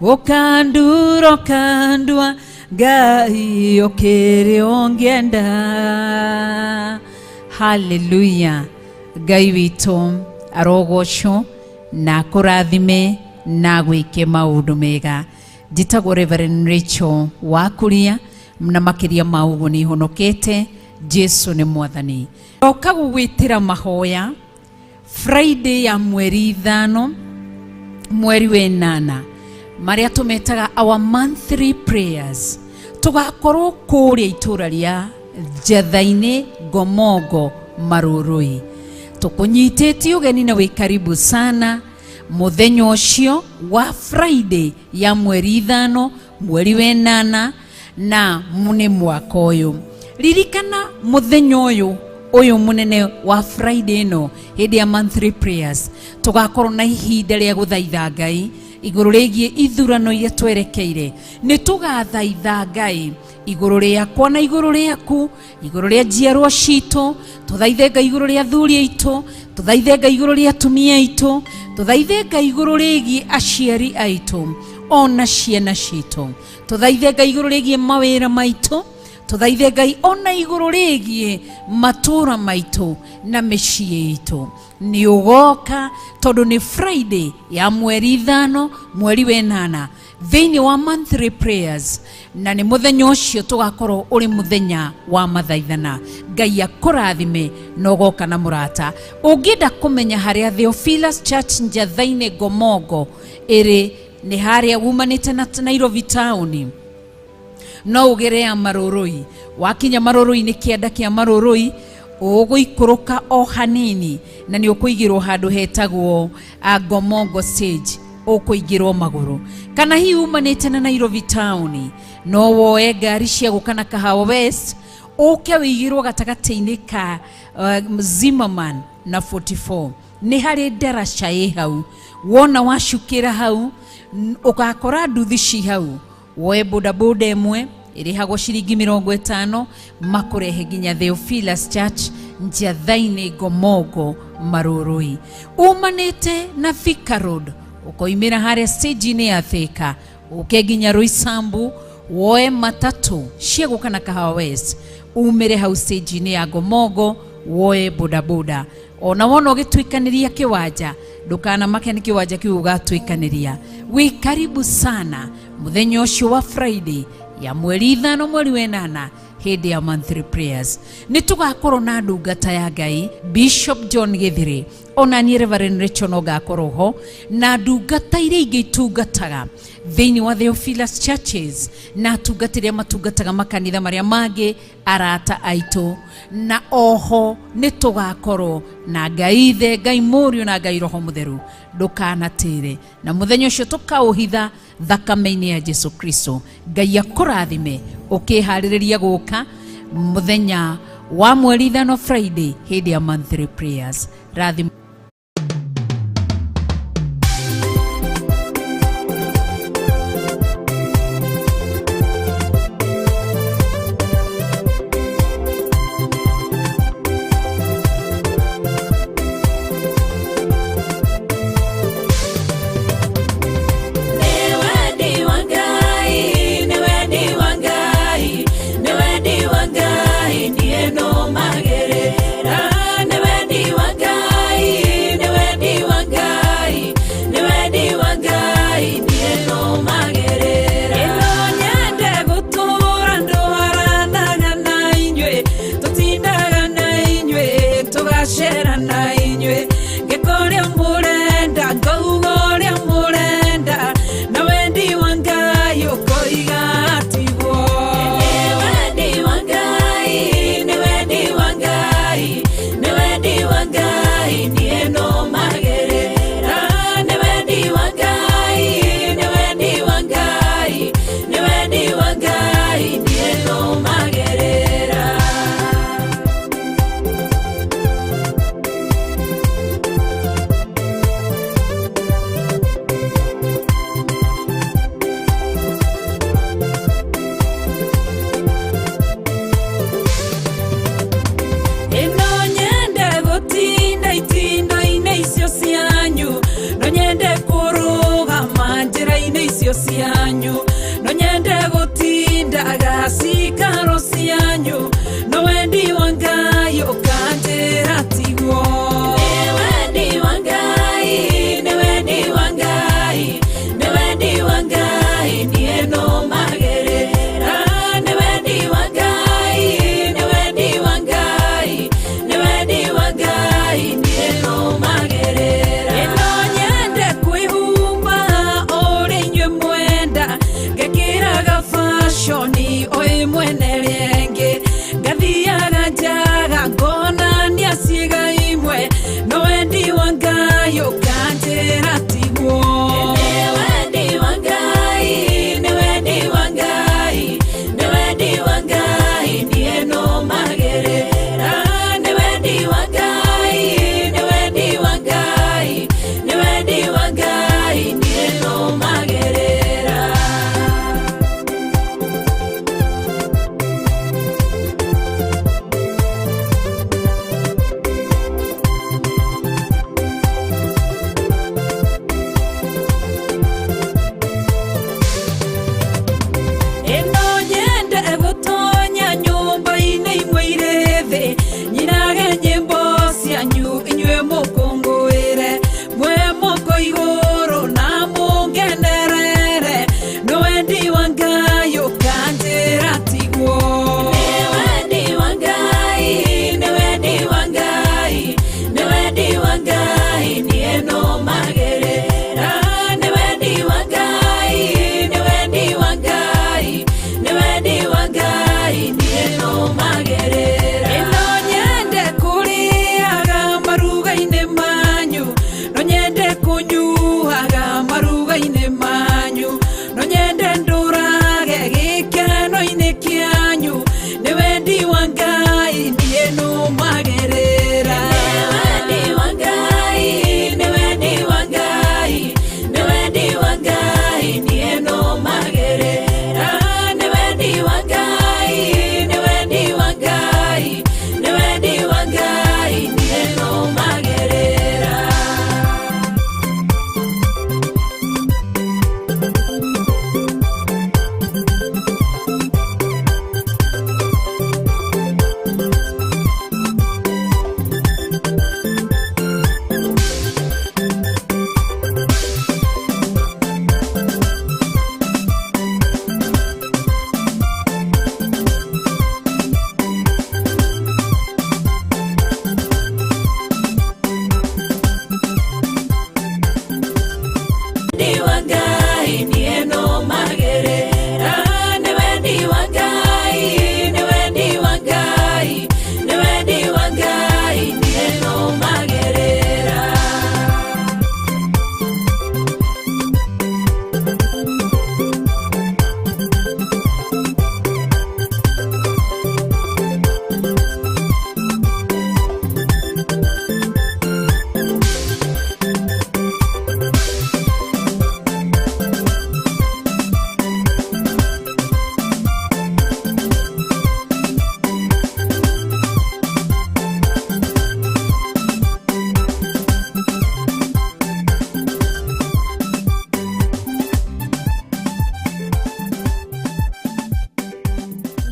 ũkandura ũkandua, Ngai ũkĩrĩ ũngĩenda. Haleluya. Ngai witũ arogocwo na akũrathime na agwĩke maũndũ mega. Njĩtagwo Reverend Rachel Wakuria, na makĩria ma ũguo nĩ honokete. Jesu nĩ mwathani. Oka gũgwĩtĩra mahoya Friday ya mweri 5 mweri wa 8, marĩa tũmetaga our monthly prayers. Tũgakorwo kũrĩa itũra rĩa Njatha-inĩ, Ngomongo, Marũrũi. Tũkũnyitĩtie ũgeni na wĩ karibu sana mũthenya ũcio wa Friday ya mweri 5 mweri wa 8 na nĩ mwaka ũyũ. Ririkana mũthenya ũyũ mũnene wa Friday ĩno hĩndĩ ya monthly prayers, tũgakorwo na ihinda rĩa gũthaitha Ngai igũrũ rĩgiĩ ithurano iria twerekeire. Nĩ tũgathaitha Ngai igũrũ rĩakwa na igũrũ rĩaku, igũrũ rĩa njiarwa citũ, tũthaithe Ngai igũrũ rĩa athuri aitũ, tũthaithe Ngai igũrũ rĩa atumia aitũ, tũthaithe Ngai igũrũ rĩgiĩ aciari aitũ ona ciana citũ, tũthaithe Ngai igũrũ rĩgiĩ mawĩra maitũ, tũthaithe Ngai ona igũrũ rĩgiĩ matũũra maitũ na mĩciĩ itũ. Nĩ ũgoka tondũ nĩ Friday ya mweri 5 mweri wa 8 thĩinĩ wa monthly prayers, na nĩ mũthenya ũcio tũgakorwo ũrĩ mũthenya wa mathaithana. Ngai akũrathime na ũgoka na mũrata. Ũngĩenda kũmenya harĩa Theophilus Church Njatha-inĩ Ngomongo ĩrĩ, nĩ harĩa wumanĩte na Nairobi town, no ũgere ya Marũrũi. Wakinya Marũrũi nĩ kĩanda kĩa Marũrũi, ũgũikũrũka o hanini na nĩ ũkũigĩrwo handũ hetagwo Ngomongo stage, ũkũingĩrwo magũrũ. Kana hihi umanĩte na Nairobi town, no woe ngari cia gũka na Kahawa West, ũke wĩigĩrwo gatagatĩ-inĩ ka Zimmerman na 44. Nĩ harĩ ndaraca ĩ hau, wona wacukĩra hau ũgakora nduthi ci hau, woe bodaboda ĩmwe ĩrĩhagwo ciringi 50 makũrehe nginya Theophilus Church Njatha-inĩ Ngomongo Marũrũi. Umanĩte na Thika Road, ũkoimĩra harĩa stage-inĩ ya Thika, ũke nginya Roysambu, woe matatũ cia gũka na Kahawa West, umĩre hau stage-inĩ ya Ngomongo, woe bodaboda. Ona wona ũgĩtuĩkanĩria kĩwanja, ndũkanamake nĩ kĩwanja kĩu ũgatuĩkanĩria. Wĩ karibu sana mũthenya ũcio wa Friday ya mweri 5 mweri wa 8 hĩndĩ ya monthly prayers. Nĩ tũgakorwo na ndungata ya Ngai Bishop John Gĩthiri, ona niĩ Reverend Rachel no ngakorwo ho, na ndungata iria ingĩ itungataga thĩinĩ wa Theophilus Churches na atungatĩri arĩa matungataga makanitha marĩa mangĩ, arata aitũ. Na oho nĩ tũgakorwo na Ngai Ithe, Ngai Mũriũ na Ngai Roho Mũtheru. Ndũkanatĩre, na mũthenya ũcio tũkaũhitha thakame-inĩ ya Jesu Kristo. Ngai akũrathime ũkĩharĩrĩria gũka mũthenya wa mweri 5 Friday hĩndĩ ya monthly prayers. Rathima. Nĩ wendi wa Ngai, nĩ wendi wa Ngai, nĩ wendi wa Ngai, niĩ nũmagĩrĩra. wa Ngai niĩ nũmagĩrĩra. Nĩ wendi wa Ngai, nĩ wendi wa Ngai, nĩ wendi wa Ngai niĩ nũmagĩrĩra.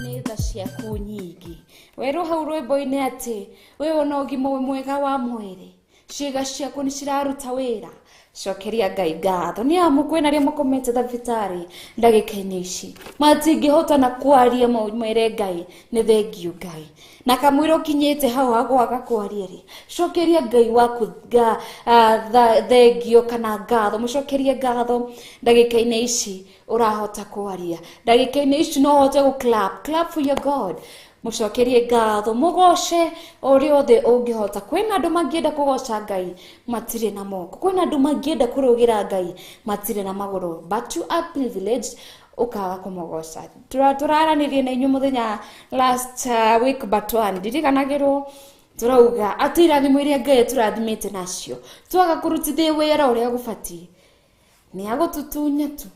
Nĩ tha ciaku nyingĩ. Werwo hau rwĩmbo-inĩ atĩ wĩ ona ũgima mwega wa mwĩrĩ, ciĩga ciaku nĩ ciraruta wĩra. Cokeria Ngai ngatho nĩ amu kwĩna arĩa makomete thibitarĩ ndagĩka-inĩ ici matingĩhota na kwaria, mwĩre Ngai nĩ thengiũ Ngai, na kamwĩra ũkinyĩte hau hagwaga kwaria rĩ, cokeria Ngai waku thengio kana ngatho, mũcokerie ngatho ndagĩka-inĩ ici ũrahota kwaria, ndagĩka-inĩ ici no ũhote gũ clap, clap for your God, mũcokerie ngatho, mũgoce ũrĩa othe ũngĩhota. Kwĩna andũ mangĩenda kũgoca Ngai matirĩ na moko, kwĩna andũ mangĩenda kũrũgĩra Ngai matirĩ na magũrũ, but you are privileged ũkaga kũmũgoca. Tũraranĩrie na inyuĩ mũthenya last week but one, ndiriganagĩrwo tũrauga atĩ irathimo iria Ngai atũrathimĩte nacio twaga kũrutithia wĩra ũrĩa gũbatiĩ nĩ agũtũtunya tu.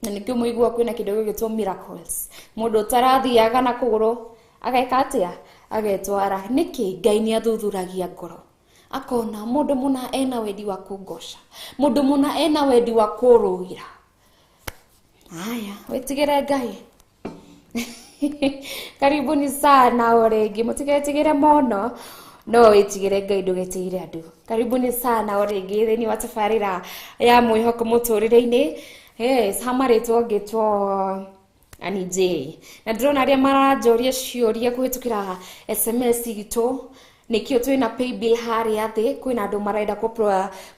Na nĩkĩo mũigua kwĩna kĩndũ gĩgĩtwo miracles, mũndũ ũtarathiaga na kũgũrũ ageka atĩa, agetwara. Nĩkĩ? Ngai nĩ athuthuragia ngoro, akona mũndũ mũna ena wendi wa kũngoca, mũndũ mũna ena wendi wa kũrũgĩra. Haya, wĩtigĩre Ngai. Karibuni sana o rĩngĩ, mũtigetigĩre mũno, no wĩtigĩre Ngai ndũgetigĩre andũ. Karibuni sana o rĩngĩ thĩinĩ wa tabarĩra ya mwĩhoko mũtũrĩre-inĩ. Yes, hamarĩtwo ngĩtwo Annie J. Na ndĩrona arĩa maranjũria ciũria kũhĩtũkĩra SMS itũ, nĩkĩo twĩna paybill harĩa thĩ, kwĩna andũ marenda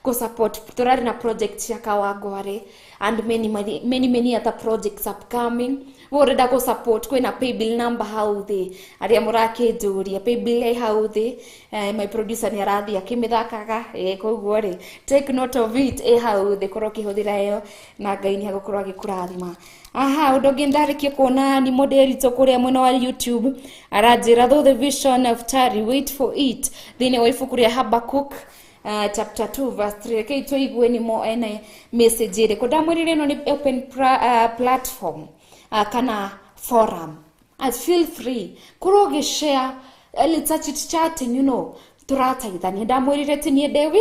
kũ support. Tũrarĩ na project ya Kawangware and many, many, many, many other projects upcoming. We ũrenda kũ support, kwĩna paybill number hau thĩ, arĩa mũrakĩnjũria paybill ĩ hau thĩ. My producer nĩ arathiĩ akĩmĩthakaga, koguo rĩ take note of it, ĩ hau thĩ, korwo ũkĩhũthĩra ĩyo na Ngai nĩ egũkorwo agĩkũrathima. Aha, ũndũ ũngĩ ndarĩkia kuona nĩ mũndĩritũ kũrĩa mwena wa YouTube aranjĩra though the vision of tarry, wait for it, thĩinĩ wa ibuku rĩa Habakkuk chapter 2 verse 3. Rekei tũigue nĩ mo ene message ĩrĩkũ. Ndamwĩrire ĩno nĩ open platform kana forum, as feel free korwo ũgĩshare, let's chit chatting, you know, tũrateithania. Ndamwĩrire ti niĩ ndĩ wi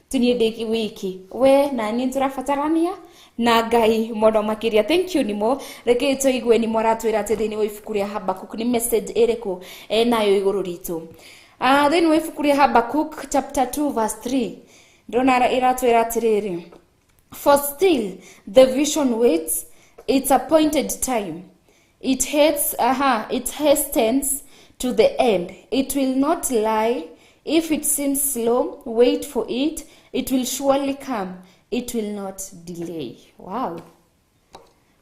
ti niĩ ndĩ wiki, we na niĩ tũrabatarania na Ngai mũno makĩria. Thank you nimo. Rekei tũigue nimo aratwĩra atĩ thĩinĩ wa ibuku rĩa Habakkuk nĩ message ĩrĩkũ enayo igũrũ ritũ. Thĩinĩ wa ibuku rĩa Habakkuk chapter 2 verse 3 ndĩrona ĩratwĩra atĩrĩrĩ, for still the vision waits its appointed time, it hates, aha, it hastens to the end, it will not lie. If it seems slow, wait for it, it will surely come, it will not delay. Wow,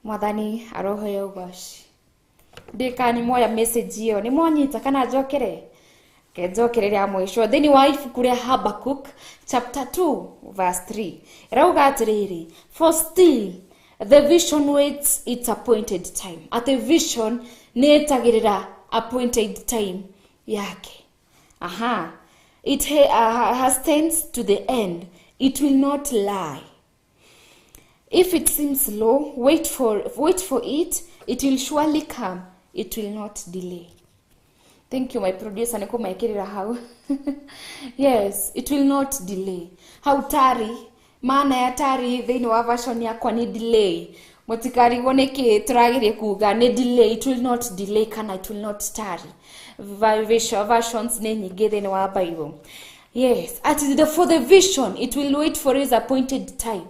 Mwathani aroheo ũgoci. Ndĩka nĩ moya message ĩyo, nĩ mwanyita kana njokere? Ke njokere rĩa mũico thĩinĩ wa ibuku rĩa Habakkuk chapter 2 verse 3 ĩrauga atĩrĩrĩ, for still the vision waits its appointed time, atĩ vision nĩ ĩtagĩrĩra appointed time yake. Aha, it hastens to the end, it will not lie. If it seems slow, wait for it, it will surely come, it will not delay. Thank you my producer nĩ kũmekĩrĩra hau. Yes, it will not delay. Hau tarry, maana ya tarry thĩinĩ wa version yakwa nĩ delay. Mũtikarigwo nĩkĩ tũrageria kuga nĩ delay, it will not delay kana it will not tarry. Versions nĩ nyingĩ thĩinĩ wa Bible. Yes, at the, for the vision it will wait for his appointed time,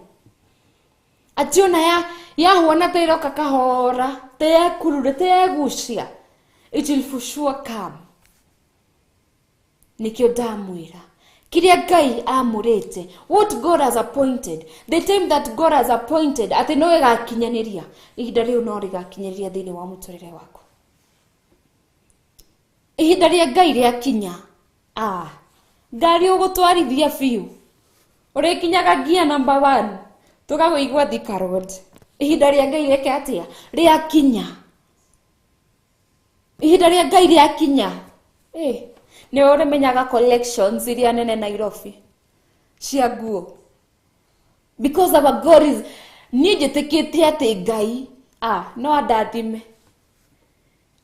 atĩ ona ya yahuana ta ĩroka kahora, ta yekurure, ta yegucia, it will for sure come. Nĩkĩo ndamwĩra Kĩrĩa Ngai amũrĩte, what God has appointed, the time that God has appointed, atĩ no ĩgakinyanĩria, ihinda rĩu no rĩgakinyanĩria thĩinĩ wa mũtũrĩre waku. Ihinda rĩa Ngai rĩakinya, ngari ũgũtwarithia biũ, ũrĩkinyaga nginya number 1, tũgagũigua Thika Road. Ihinda rĩa Ngai rĩke atĩa? Rĩakinya. Ihinda rĩa Ngai rĩakinya. Nĩ ũrĩmenyaga collections iria nene Nairobi cia nguo. Because our God is, niĩ njĩtĩkĩtie atĩ Ngai, no andathime.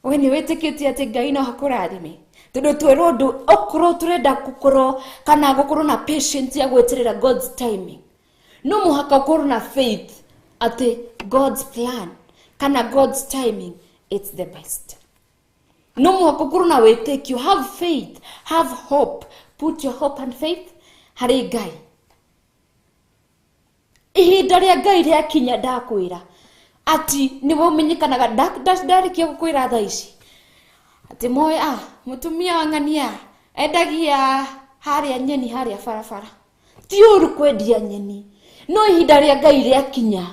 We nĩ wĩtĩkĩtie atĩ Ngai no akũrathime? Tondũ twerwo ũndũ, okorwo tũrenda gũkorwo kana gũkorwo na patience ya gweterera God's timing, no mũhaka ũkorwo na faith atĩ God's plan kana God's timing, it's the best. No mũhaka ũkorwo na wĩtĩkio, have faith, have hope, put your hope and faith harĩ Ngai. Ihinda rĩa Ngai rĩakinya, ndakwĩra ati nĩwe ũmenyekanaga. Ndarĩkia gũkwĩra thaa ici atĩ moĩ, mũtumia wa ng'ania endagia harĩa nyeni harĩa barabara. Ti ũru kwendia nyeni, no ihinda rĩa Ngai rĩakinya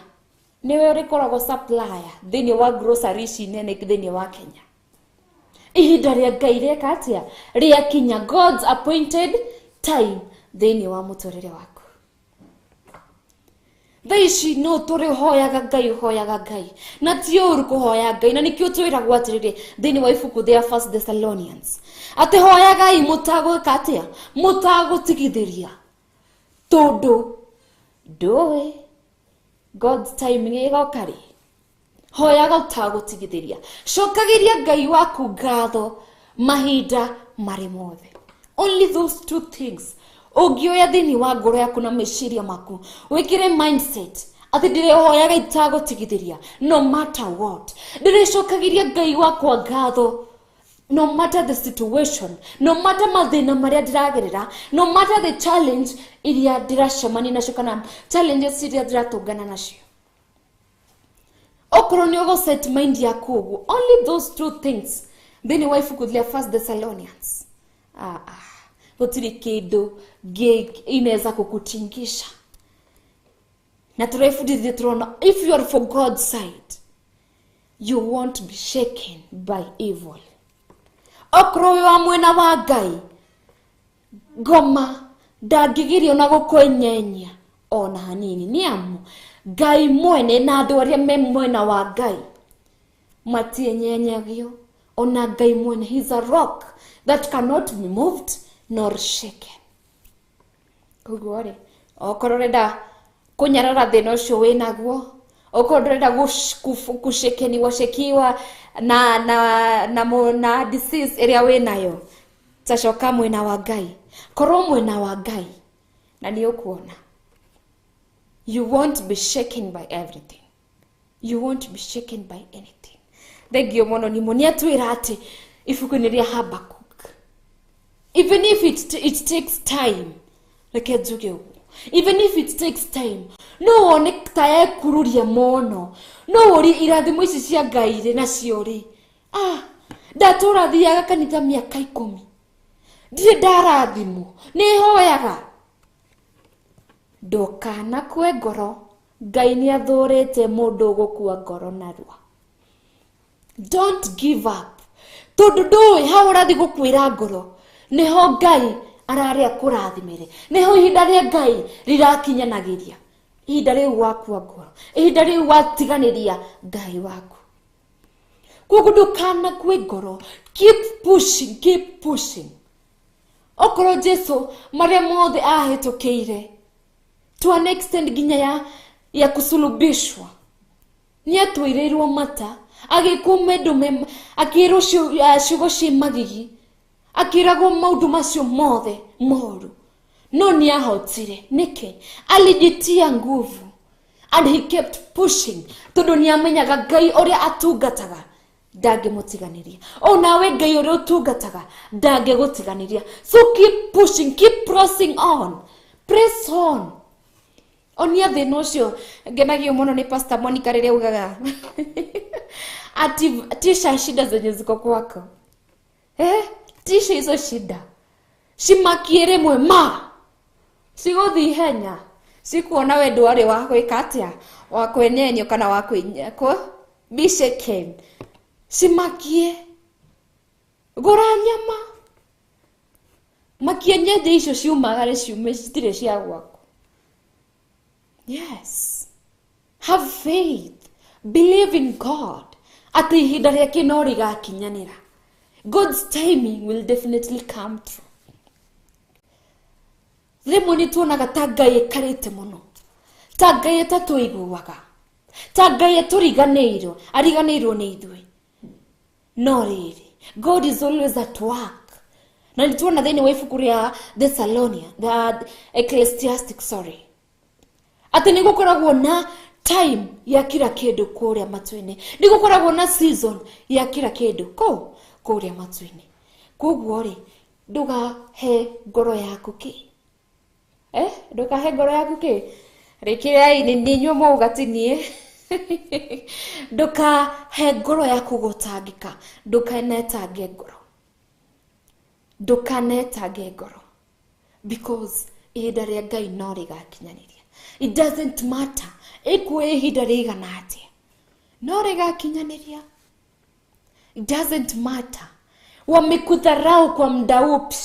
nĩwe ũrĩkoragwo supplier thĩinĩ wa grocery ici nene thĩinĩ wa Kenya. Ihinda rĩa Ngai rĩeka atĩa? Rĩakinya, God's appointed time thĩinĩ wa mũtũrĩre waku. Thaa ici no tũrĩ ũhoyaga Ngai, ũhoyaga Ngai, na ti ũru kũhoya Ngai, na nĩkĩo twĩragwo atĩrĩrĩ thĩinĩ wa ibuku rĩa First Thessalonians atĩ hoyagai mũtagwĩka atĩa? Mũtagũtigithĩria, tondũ ndũĩ God's timing ĩgoka rĩ. Hoyaga ũtagũtigithĩria, cokagĩria Ngai waku ngatho mahinda marĩ mothe. Only those two things ũngĩoya thĩinĩ wa ngoro yaku na meciria maku, wĩkĩre mindset atĩ ndĩrĩhoyaga itagũtigithĩria no matter what, ndĩrĩcokagĩria Ngai wakwa ngatho no matter the situation, no matter mathĩna marĩa ndĩragerera, no matter the challenge iria ndĩracemania nacio kana challenges iria ndĩratũngana nacio. Okorwo nĩ ũgũ set mind yaku ũguo, only those two things thĩinĩ wa ibuku rĩa First Thessalonians, gũtirĩ kĩndũ inaweza kukutingisha. Na tũrebundithia tũrona, if you are for God's side, you won't be shaken by evil. Okorwo wĩ wa mwena wa Ngai, ngoma ndangĩgirio na gũkwenyenya ona hanini. Nĩ amu Ngai mwene na andũ arĩa me mwena wa Ngai matienyenyagio. Ona Ngai mwene, he is a rock that cannot be moved nor shaken. Koguo rĩ, okorwo ũrenda kũnyarara thĩna ũcio wĩnaguo, okorwo ndũrenda gũcekeniwa shekiwa na disease ĩrĩa wĩnayo, tacoka mwena wa Ngai, korwo mwena wa Ngai na nĩ ũkuona. You won't be shaken by everything. You won't be shaken by anything. Thengio mũno nĩ nĩ atwĩra atĩ ibuku-inĩ rĩa Habakkuk, even if it takes time, reke njuge ũguo, even if it takes time, no wone ta ekururia mũno, no ũrie irathimo ici cia Ngai rĩ nacio rĩ, ndatũra thiaga kanitha mĩaka 10 ndirĩ ndarathimwo, nĩ hoyaga. Ndũkanakue ngoro, Ngai nĩ athũrĩte mũndũ ũgũkua ngoro narua. Don't give up, tondũ ndũĩ hau ũrathiĩ gũkuĩra ngoro nĩho Ngai ararĩa kũrathimĩre, nĩho ihinda rĩa Ngai rĩrakinyanagĩria. Ihinda rĩu wakua ngoro, ihinda rĩu watiganĩria Ngai waku. Koguo ndũkanakue ngoro, keep pushing, keep pushing. Okorwo Jesu marĩa mothe ahĩtũkĩire to an extent nginya ya kusulubishwa, nĩ atwĩrĩirwo mata, agĩkwo mendũ, akĩrwo ciugo ciĩ magigi, akĩragwo maũndũ macio mothe moru, no nĩ ahotire. Nĩkĩ? Alijitia nguvu and he kept pushing, tondũ nĩ amenyaga Ngai ũrĩa atungataga ndangĩmũtiganĩria. Onawe Ngai ũrĩa ũtungataga ndangĩgũtiganĩria. So keep pushing, keep pressing on, press on. Onia thĩna ũcio ngenagio mũno nĩ Pastor Monica rĩrĩa augaga ati tisha shida zenye ziko kwako, tisha hizo shida, shimakie rĩmwe ma Cigũthiĩ ihenya. Cikuona we ndwarĩ wa gwĩka atĩa, wa kwenyenio kana wa kũ be shaken. Cimakie. Gũra nyama. Makie nyenje icio ciumagare ciume citirĩ cia gwaku. Yes. Have faith. Believe in God. Atĩ ihinda rĩake no rĩgakinyanĩra. God's timing will definitely come true. Rĩmwe nĩ tuonaga ta Ngai ĩkarĩte mũno, ta Ngai ĩtatũiguaga, ta Ngai atũriganĩirwo, ariganĩirwo nĩ ithuĩ. No rĩrĩ, God is always at work. Na nĩ tuona thĩinĩ wa ibuku rĩa Thessalonia, the Ecclesiastic, sorry, atĩ nĩ gũkoragwo na time ya kila kĩndũ kũrĩa matu-inĩ, nĩ gũkoragwo na season ya kila kĩndũ kũrĩa matu-inĩ. Koguo rĩ, ndũgahe ngoro yaku kĩ? Ndũkahe ngoro yaku kĩ? Rĩkĩrai nĩ inyuĩ mwauga ti niĩ. Ndũkahe ngoro yaku gũtangĩka, ndũkanetange ngoro. Ndũkanetange ngoro. Because ihinda rĩa Ngai no rĩgakinyanĩria. It doesn't matter ĩkuoya ihinda rĩigana atĩa, no rĩgakinyanĩria. It doesn't matter wamekudharau kwa muda upi,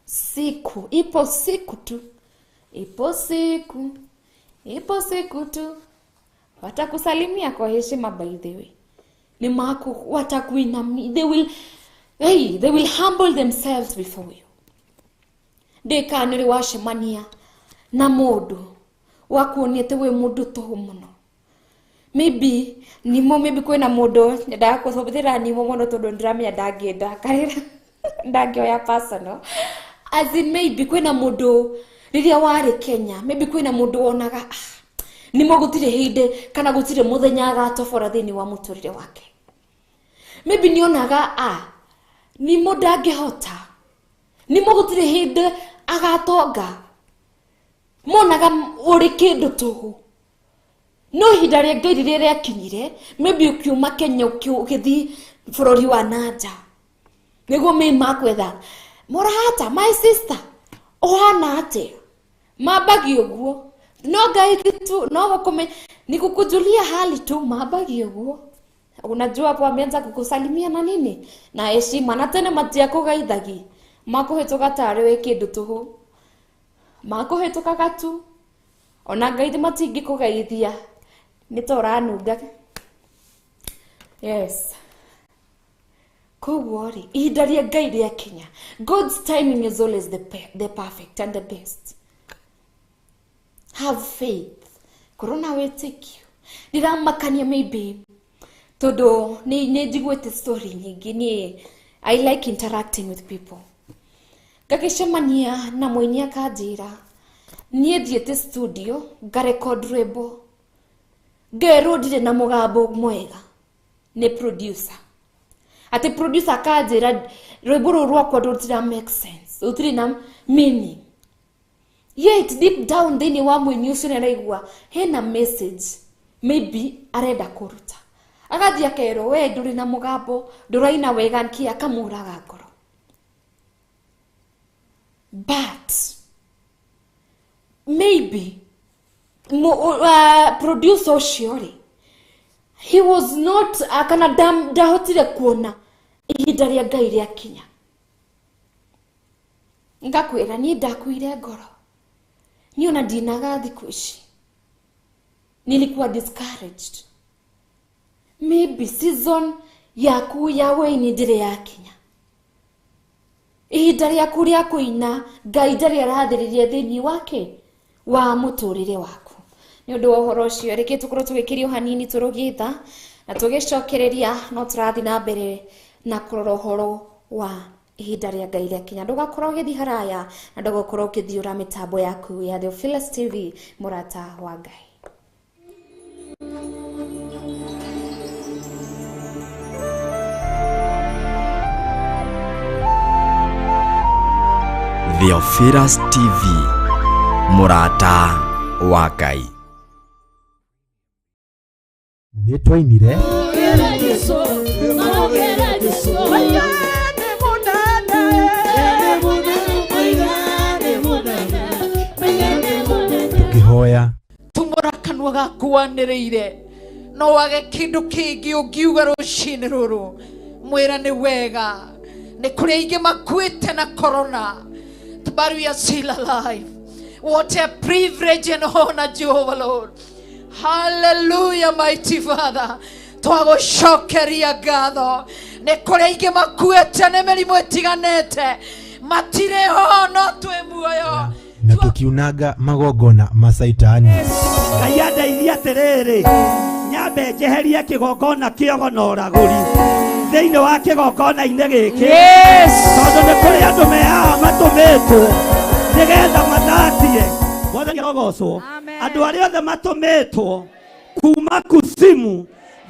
siku ipo siku tu, ipo siku, ipo siku tu watakusalimia kwa heshima. By the way, ni maku watakuinamia, they will humble themselves before you. Ndĩkanĩrĩ wacemania na mũndũ wakuonia atĩ wĩ mũndũ tũhũ mũno. Maybe nimo, maybe kwĩna mũndũ nyendaga kũhũthĩra nimo mũno tondũ ndĩramenya ndangĩndakarĩra, ndangĩoya personal. As in maybe kwĩna mũndũ rĩrĩa warĩ Kenya, maybe kwĩna mũndũ wonaga nimo gũtirĩ hĩndĩ kana gũtirĩ mũthenya agatobora thĩinĩ wa mũtũrĩre wake. Maybe nĩonaga nimo ndangĩhota, nimo gũtirĩ hĩndĩ agatonga, monaga ũrĩ kĩndũ tũhũ. No ihinda rĩa Ngai rĩrĩa rĩakinyire, maybe ũkiuma Kenya ũgĩthiĩ bũrũri wa nanja, nĩguo me makwetha mũrata, my sister, ũhana atĩa? Mambagia ũguo. No Ngai tu no gũkũme ni kukujulia hali tu, mambagia ũguo. Unajua hapo ameanza kukusalimia na nini na heshima, na tena matiakũgeithagia, makũhĩtũka tarĩ wĩ kĩndũ tũhũ, makũhĩtũkaga tu. Ona Ngai matingĩkũgeithia nĩ ta ũranunga. Yes. Koguo rĩ, ihinda rĩa Ngai rĩakinya, God's timing is always the perfect and the best. Have faith. Korwo na wĩtĩkio. Ndĩramakania maybe tondũ nĩ njiguĩte story nyingĩ. Niĩ I like interacting with people. Ngagĩcemania na mũini akanjĩra niĩ thiĩte studio ngarecord rwĩmbo, ngerwo ndirĩ na mũgambo mwega nĩ producer. Atĩ producer akanjĩra rwĩmbo rũrũ rwakwa rũtira make sense, rũtirĩ na meaning. Yet deep down thĩinĩ wa mũini ũcio nĩaraigua hena message maybe arenda kũruta. Agathiĩ akerwo we ndũrĩ na mũgambo, ndũraina wega, nĩkĩ, akamũraga ngoro. But maybe producer ũcio rĩ, he was not kana ndahotire kuona ihinda rĩa Ngai rĩakinya. Ngakwĩra niĩ ndakuire ngoro, niĩ ona ndinaga thikũ ici, nilikuwa discouraged. Maybe season yaku ya wĩini ndĩrĩ yakinya, ihinda rĩaku rĩa kũina Ngai ndarĩ arathĩrĩria thĩinĩ wake wa mũtũrĩre waku. Nĩ ũndũ wa ũhoro ũcio, reke tũkorwo tũgĩkĩrio hanini tũrũgĩtha na tũgĩcokereria, no tũrathiĩ na mbere na kũrora ũhoro wa ihinda rĩa Ngai rĩakinya. Ndũgakorwo ũgĩthiĩ haraya na ndũgakorwo ũkĩthiũra mĩtambo yaku ya Theophilus TV, mũrata wa Ngai. Theophilus TV, mũrata wa Ngai. Nĩ twainire Tũkĩhoya. Tumũra kanua gaku wanĩrĩire, no wage kĩndũ kĩngĩ ũngiuga rũcinĩ rũrũ, mwĩra nĩ wega. Nĩ kũrĩ aingĩ makuĩte na corona, but we are still alive. What a privilege and honor, Jehovah Lord. Hallelujah, mighty Father. Twagũcokeria ngatho. Nĩ kũrĩ aingĩ makuĩte nĩ mĩrimũ ĩtiganĩte, matirĩ ho no twĩ muoyo. Na tũkiunanga magongona ma Caitani. Ngai andeithie atĩrĩrĩ, nyambe njeherie kĩgongona kĩogo na ũragũri thĩinĩ wa kĩgongona-inĩ gĩkĩ. Yes. Tondũ nĩ kũrĩ andũ me haha matũmĩtwo nĩgetha mathatie. Mwathani arogocwo. Andũ arĩa othe matũmĩtwo kuma kusimu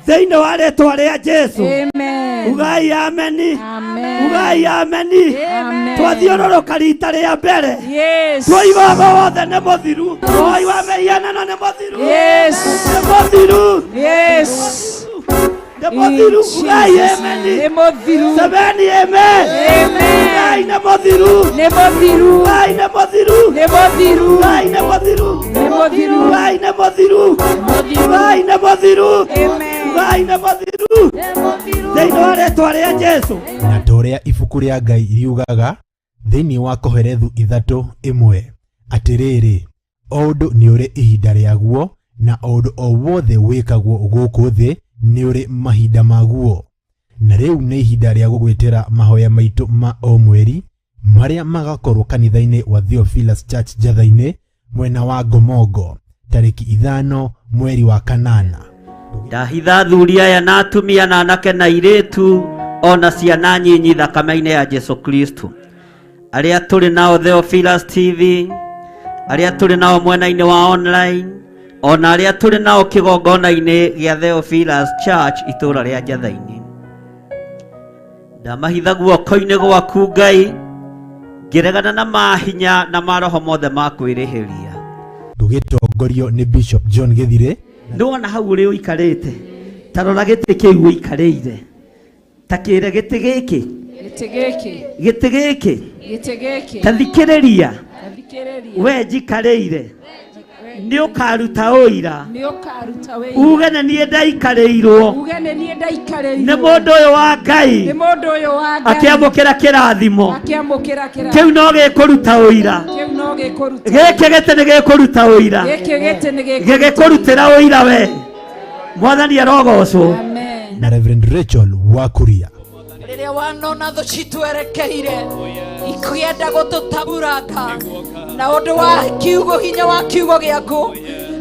thĩinĩ wa rĩtwa rĩa Jesu. Amen. Ugai ameni. Amen. Ugai ameni. Amen. Twathiũrũrũka rita rĩa mbere. Yes. Twaigua wothe nĩ mũthiru. Twaigua mĩhianano nĩ mũthiru. Yes. Nĩ mũthiru. Yes. Nĩ mũthiru. Ugai Jesus. ameni. Nĩ mũthiru. Semeni amen. Amen. Ugai nĩ mũthiru. Nĩ mũthiru. Ugai nĩ mũthiru. Nĩ mũthiru. Ugai nĩ mũthiru. Nĩ mũthiru. Ugai nĩ mũthiru. Ugai nĩ mũthiru. Amen. Ugai nĩ mũthiru. Thĩinĩ wa rĩtwa rĩa Jesu. Na ta ũrĩa ibuku rĩa Ngai riugaga thĩinĩ wa Kohelethu 3:1, atĩrĩrĩ, o ũndũ nĩ ũrĩ ihinda rĩaguo, na o ũndũ o wothe wĩkagwo gũkũ thĩ nĩ ũrĩ mahinda maguo. Na rĩu nĩ ihinda rĩa gũgwĩtĩra mahoya maitũ ma o mweri marĩa magakorwo kanitha-inĩ wa Theophilus Church Njatha-inĩ mwena wa Ngomongo tarĩki 5 mweri wa 8. Ndahitha athuri aya na atumia na anake na airĩtu ona ciana nyinyi thakame-inĩ ya Jesu Kristo. Arĩa tũrĩ nao Theophilus TV, arĩa tũrĩ nao mwena-inĩ wa online, ona arĩa tũrĩ nao kĩgongona-inĩ gĩa Theophilus Church itũũra rĩa Njatha-inĩ. Ndamahitha guoko-inĩ gwaku Ngai, ngĩregana na mahinya na maroho mothe ma kwĩrĩhĩria. Tũgĩtongorio nĩ Bishop John Gĩthire. Nĩwona hau ũrĩ ũikarĩte, ta rora gĩtĩ kĩu ũikarĩire, ta kĩre gĩtĩ gĩkĩ, Gĩtĩ gĩkĩ. gĩtĩ gĩkĩ, Gĩtĩ gĩkĩ. ta thikĩrĩria, Ta thikĩrĩria. we njikarĩire, nĩ ũkaruta ũira, Nĩ ũkaruta wĩira. uge nĩ niĩ ndaikarĩirwo Uge nĩ niĩ ndaikarĩirwo. nĩ mũndũ ũyũ wa Ngai Nĩ mũndũ ũyũ wa Ngai. akĩamũkĩra kĩrathimo. Akĩamũkĩra kĩrathimo. Kĩu no gĩkũruta ũira. Kĩu no gĩkũruta. Gĩkĩ gĩtĩ nĩ gĩkũruta ũira. Gĩkĩ gĩtĩ nĩ gĩkũruta. Gĩgĩkũrutĩra ũira we. Mwathani arogocwo. Amen. Na Reverend Rachel Wakuria. Rĩrĩa wanona thũ citwerekeire ikĩenda gũtũtamburanga na ũndũ wa kiugo, hinya wa kiugo gĩaku,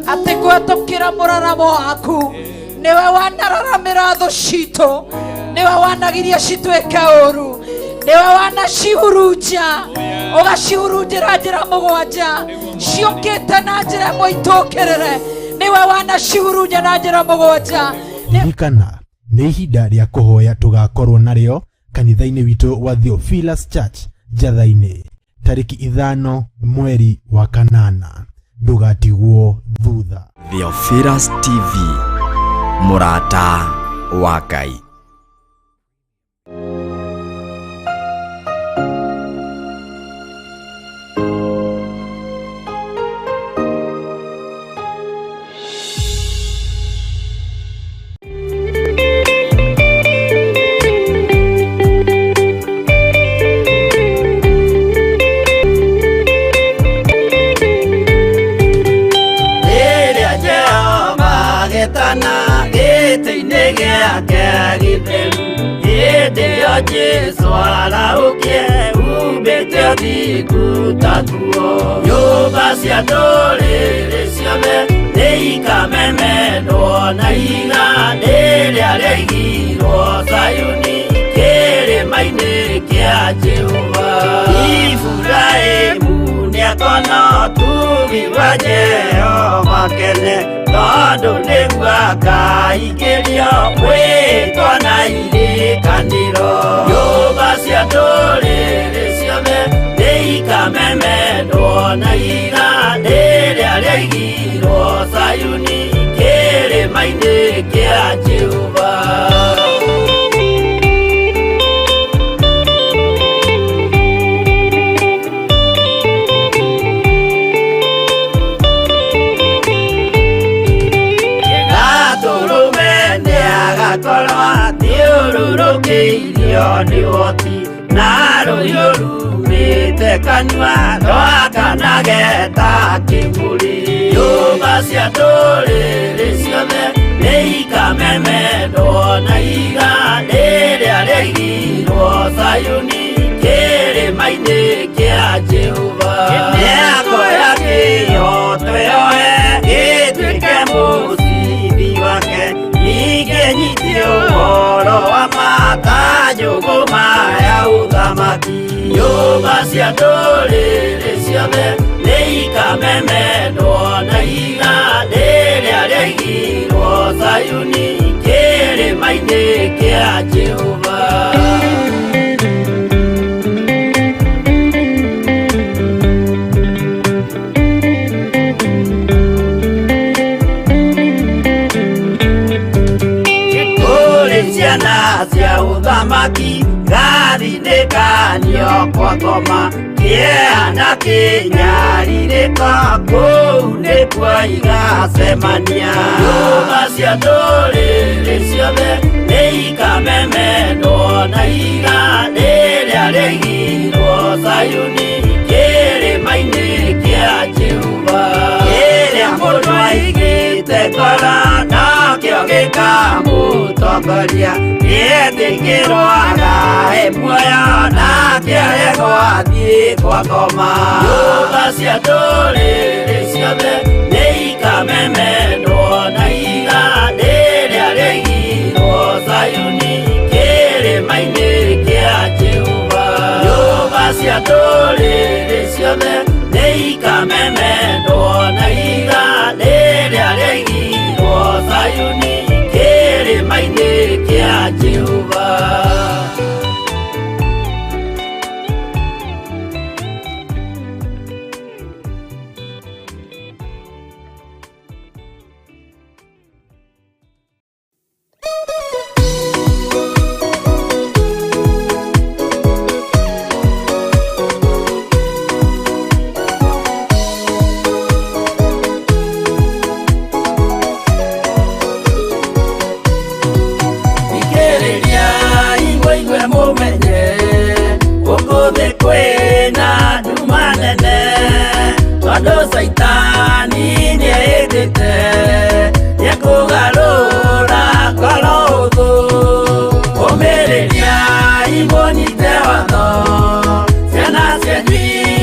atĩ kũhetũkĩra mũraramo waku nĩwe wanararamĩra thũ citũ, nĩwe wanagiria cituĩke ũru, nĩwe wanacihurunja, ũgacihurunjĩra njĩra 7 ciũkĩte na njĩra ĩmwe itũkĩrĩre, nĩwe wanacihurunja na njĩra 7. Ririkana nĩ ihinda rĩa kũhoya tũgakorwo narĩo kanitha-inĩ witũ wa Theophilus Church Njatha-inĩ tarĩki 5 mweri wa 8. Ndũgatigwo thutha. Theophilus TV, mũrata wa Ngai. Jesu araukie umbĩte ũthingu taguo. Nyũmba cia ndũrĩrĩ ciothe nĩikamemendwo na ihiga rĩrĩa rĩaigirwo Zayuni kĩrĩma-inĩ kĩa Jehova. Iburahĩmu nĩakona ũtugi wa Jehova kene, tondũ nĩguo akaingĩrio mwĩtwa na irĩkanĩro. Nyũmba cia ndũrĩrĩ ciothe nĩikamemendwo na ihiga rĩrĩa rĩaigirwo Zayuni kĩrĩma-inĩ kĩa Jehova. Angĩakorwo athiũrũrũkĩirio nĩ ũhoti na rũhiũ rumĩte kanua rwakanage ta kĩmũrĩ. Nyũmba cia ndũrĩrĩ ciothe nĩikamemendwo na ihiga rĩrĩa rĩaigirwo Zayuni kĩrĩma-inĩ kĩa Jehova. Mĩako ya kĩhooto yoe ĩtuĩke mũcibi wake, ningĩ nyite ũhoro wa ma ta njũgũma ya ũthamaki. Nyũmba cia ndũrĩrĩ ciothe nĩikamemendwo na ihiga rĩrĩa rĩaigirwo Zayuni kĩrĩma-inĩ kĩa Jehova. Kũrĩ ciana cia ũthamaki gathinĩkanio kwa ngoma kĩeha na kĩnyarirĩko kũu nĩkuo igacemania. Nyũmba cia ndũrĩrĩ ciothe nĩikamemendwo na ihiga rĩrĩa rĩaigirwo Zayuni kĩrĩma-inĩ kĩa Jehova. Kĩrĩa mũndũ aigĩte ngoro nakĩo gĩkamũtongoria, gĩetĩkĩrwo agae muoyo nake aregwo athiĩ kwa ngoma. Nyũmba cia ndũrĩrĩ ciothe nĩikamemendwo na ihiga rĩrĩa rĩaigirwo Zayuni kĩrĩma-inĩ kĩa Jehova. Nyũmba cia ndũrĩrĩ ciothe nĩikamemendwo na ihiga rĩrĩa rĩaigirwo Zayuni kĩrĩma-inĩ kĩa Jehova. Thikĩrĩria igwe mũmenye gũkũ thĩ kwĩna nduma nene, tondũ Caitani nĩehĩtĩte nĩekũgarũra ngoro ũthũ. Ũmĩrĩria imũnyite watho, ciana cianyu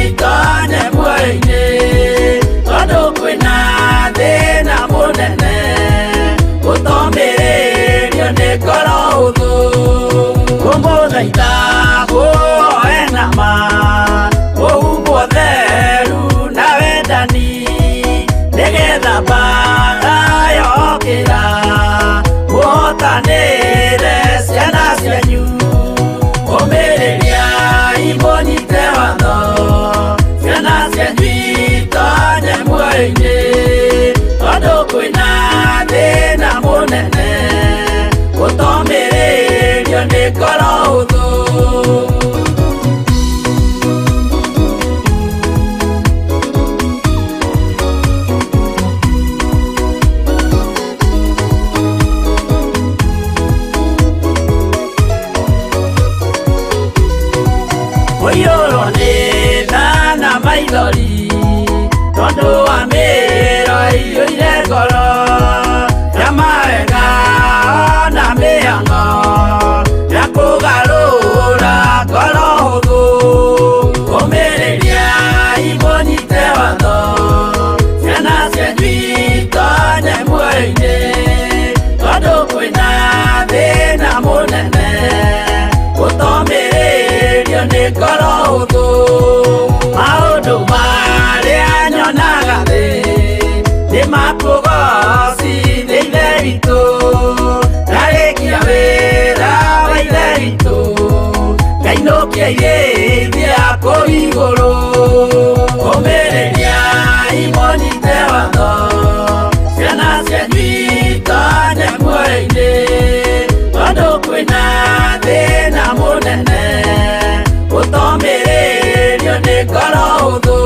itonye muoyo-inĩ, tondũ kwĩna thĩna mũnene gũtomĩrĩrio nĩ ngoro ũthũ. Kũmũthaitha mũhoe na ma, mũhumbwo theru na wendani, nĩgetha mbaara yokĩra mũhotanĩre ciana cianyu. Ũmĩrĩria imũnyite watho, ciana cianyu itonye muoyo-inĩ, tondũ kwĩna thĩna mũnene gũtomĩrĩrio nĩ ngoro ũthũ. Kũiyũrwo nĩ tha na maithori tondũ wa mĩro ĩiyũire ngoro ya mawega na mĩhang'o ya kũgarũra ngoro hũthũ. Ũmĩrĩria imũnyite watho, ciana cianyu itonye muoyo-inĩ, tondũ kwĩna thĩna mũnene gũtomĩrĩrio nĩ ngoro hũthũ. Maũndũ marĩa nyonaga thĩ nĩ makũgocithia Ithe witũ, ndarĩkia wĩra wa Ithe witũ ngainũkia irĩithia kũu igũrũ. Ũmĩrĩria imũnyite watho, ciana cianyu itonye muoyo-inĩ, tondũ kwĩna thĩna mũnene gũtomĩrĩrio nĩ ngoro hũthũ.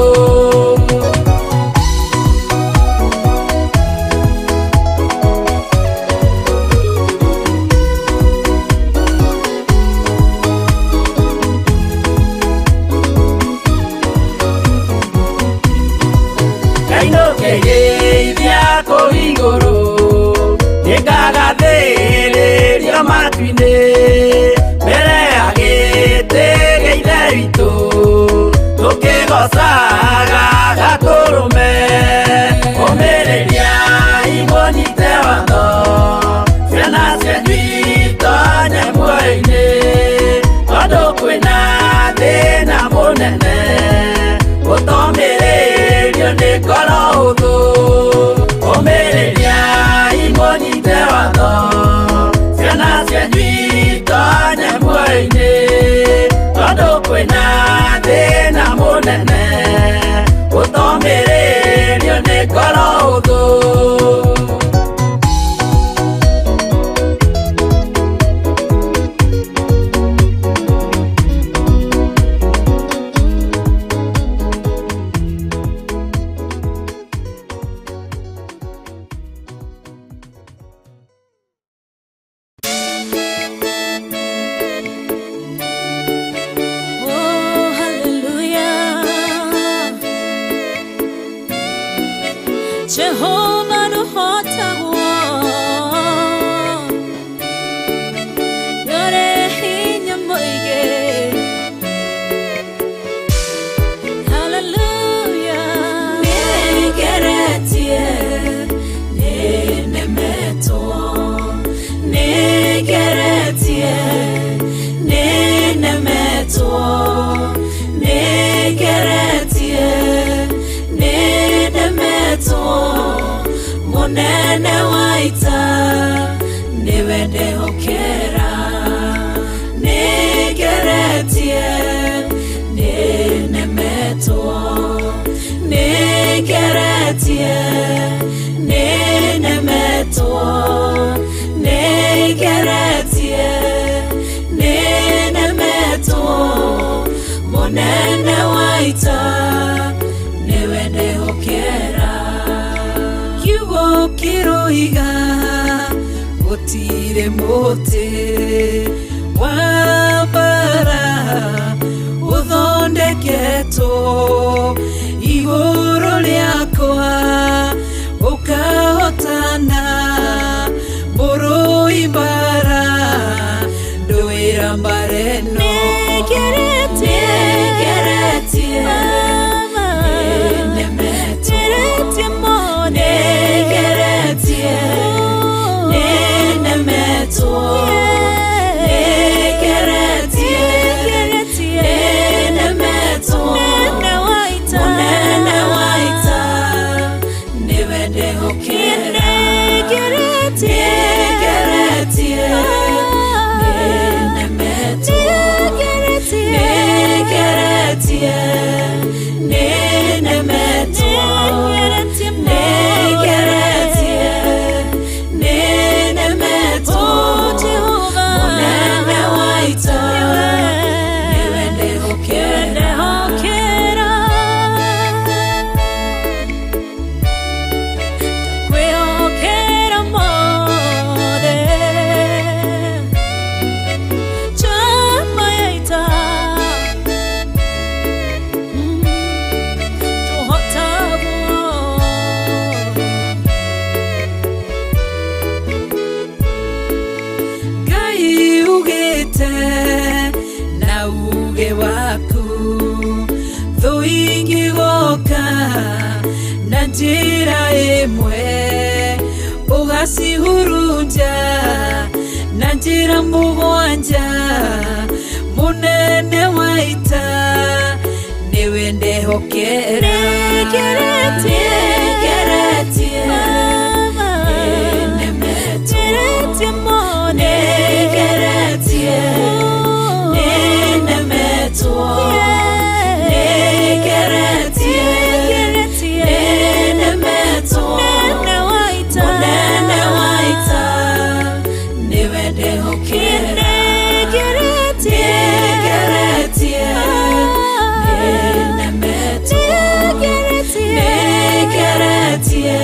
Kũu igũrũ nĩngagathĩrĩrio matu-inĩ mbere ya gĩtĩ gĩa Ithe witũ tũkĩgocaga Gatũrũme. Ũmĩrĩriai mũnyite watho, ciana cianyu itonye muoyo-inĩ, tondũ kwĩna thĩna mũnene ũtomĩrĩrio nĩ ngoro hũthũ. Ũmĩrĩriai mũnyite watho, ciana cianyu itonye muoyo-inĩ, tondũ kwĩna thĩna mũnene ũtomĩrĩrio nĩ ngoro hũthũ. Oh, hallelujah. Jehovah nũhotagwo. Nĩũrĩ hinya mũingĩ. Hallelujah. Nĩngeretie, nĩnemetwo. Nĩngeretie, nĩnemetwo. Nĩngeretie, nĩnemetwo. Mũnene wa ita nĩwe ndehokera. Nĩngeretie, nĩnemetwo. Nĩngeretie, nĩnemetwo. Nĩngeretie, nĩnemetwo. Mũnene wa ita nĩwe ndehokera. Kiugo kĩroiga gũtirĩ mũtĩ wa mbara ũthondeketwo igũrũ rĩakwa ũkahotana mũrũi mbara ndũĩra mbara ĩno. Nĩngeretie, nĩnemetwo. Nĩngeretie, nĩnemetwo. Nĩngeretie, nĩnemetwo. Mũnene wa ita nĩwe ndehokera. Nĩngeretie, nĩnemetwo. Nĩngeretie, nĩnemetwo. Nĩngeretie, nĩnemetwo. Mũnene wa ita nĩwe ndehokera. Kwĩhokera mothe chama ya ita tũhotagwo. Ngai ugĩte na uge waku thũ ingĩgoka na njĩra ĩmwe ũgacihurunja na njĩra mũgwanja. Mũnene wa ita nĩwe ndehokera. Nĩngeretie, nĩnemetwo. Nĩngeretie, nĩnemetwo. Nĩngeretie, nĩnemetwo. Mũnene wa ita nĩwe ndehokera. Nĩngeretie, nĩnemetwo. Nĩngeretie,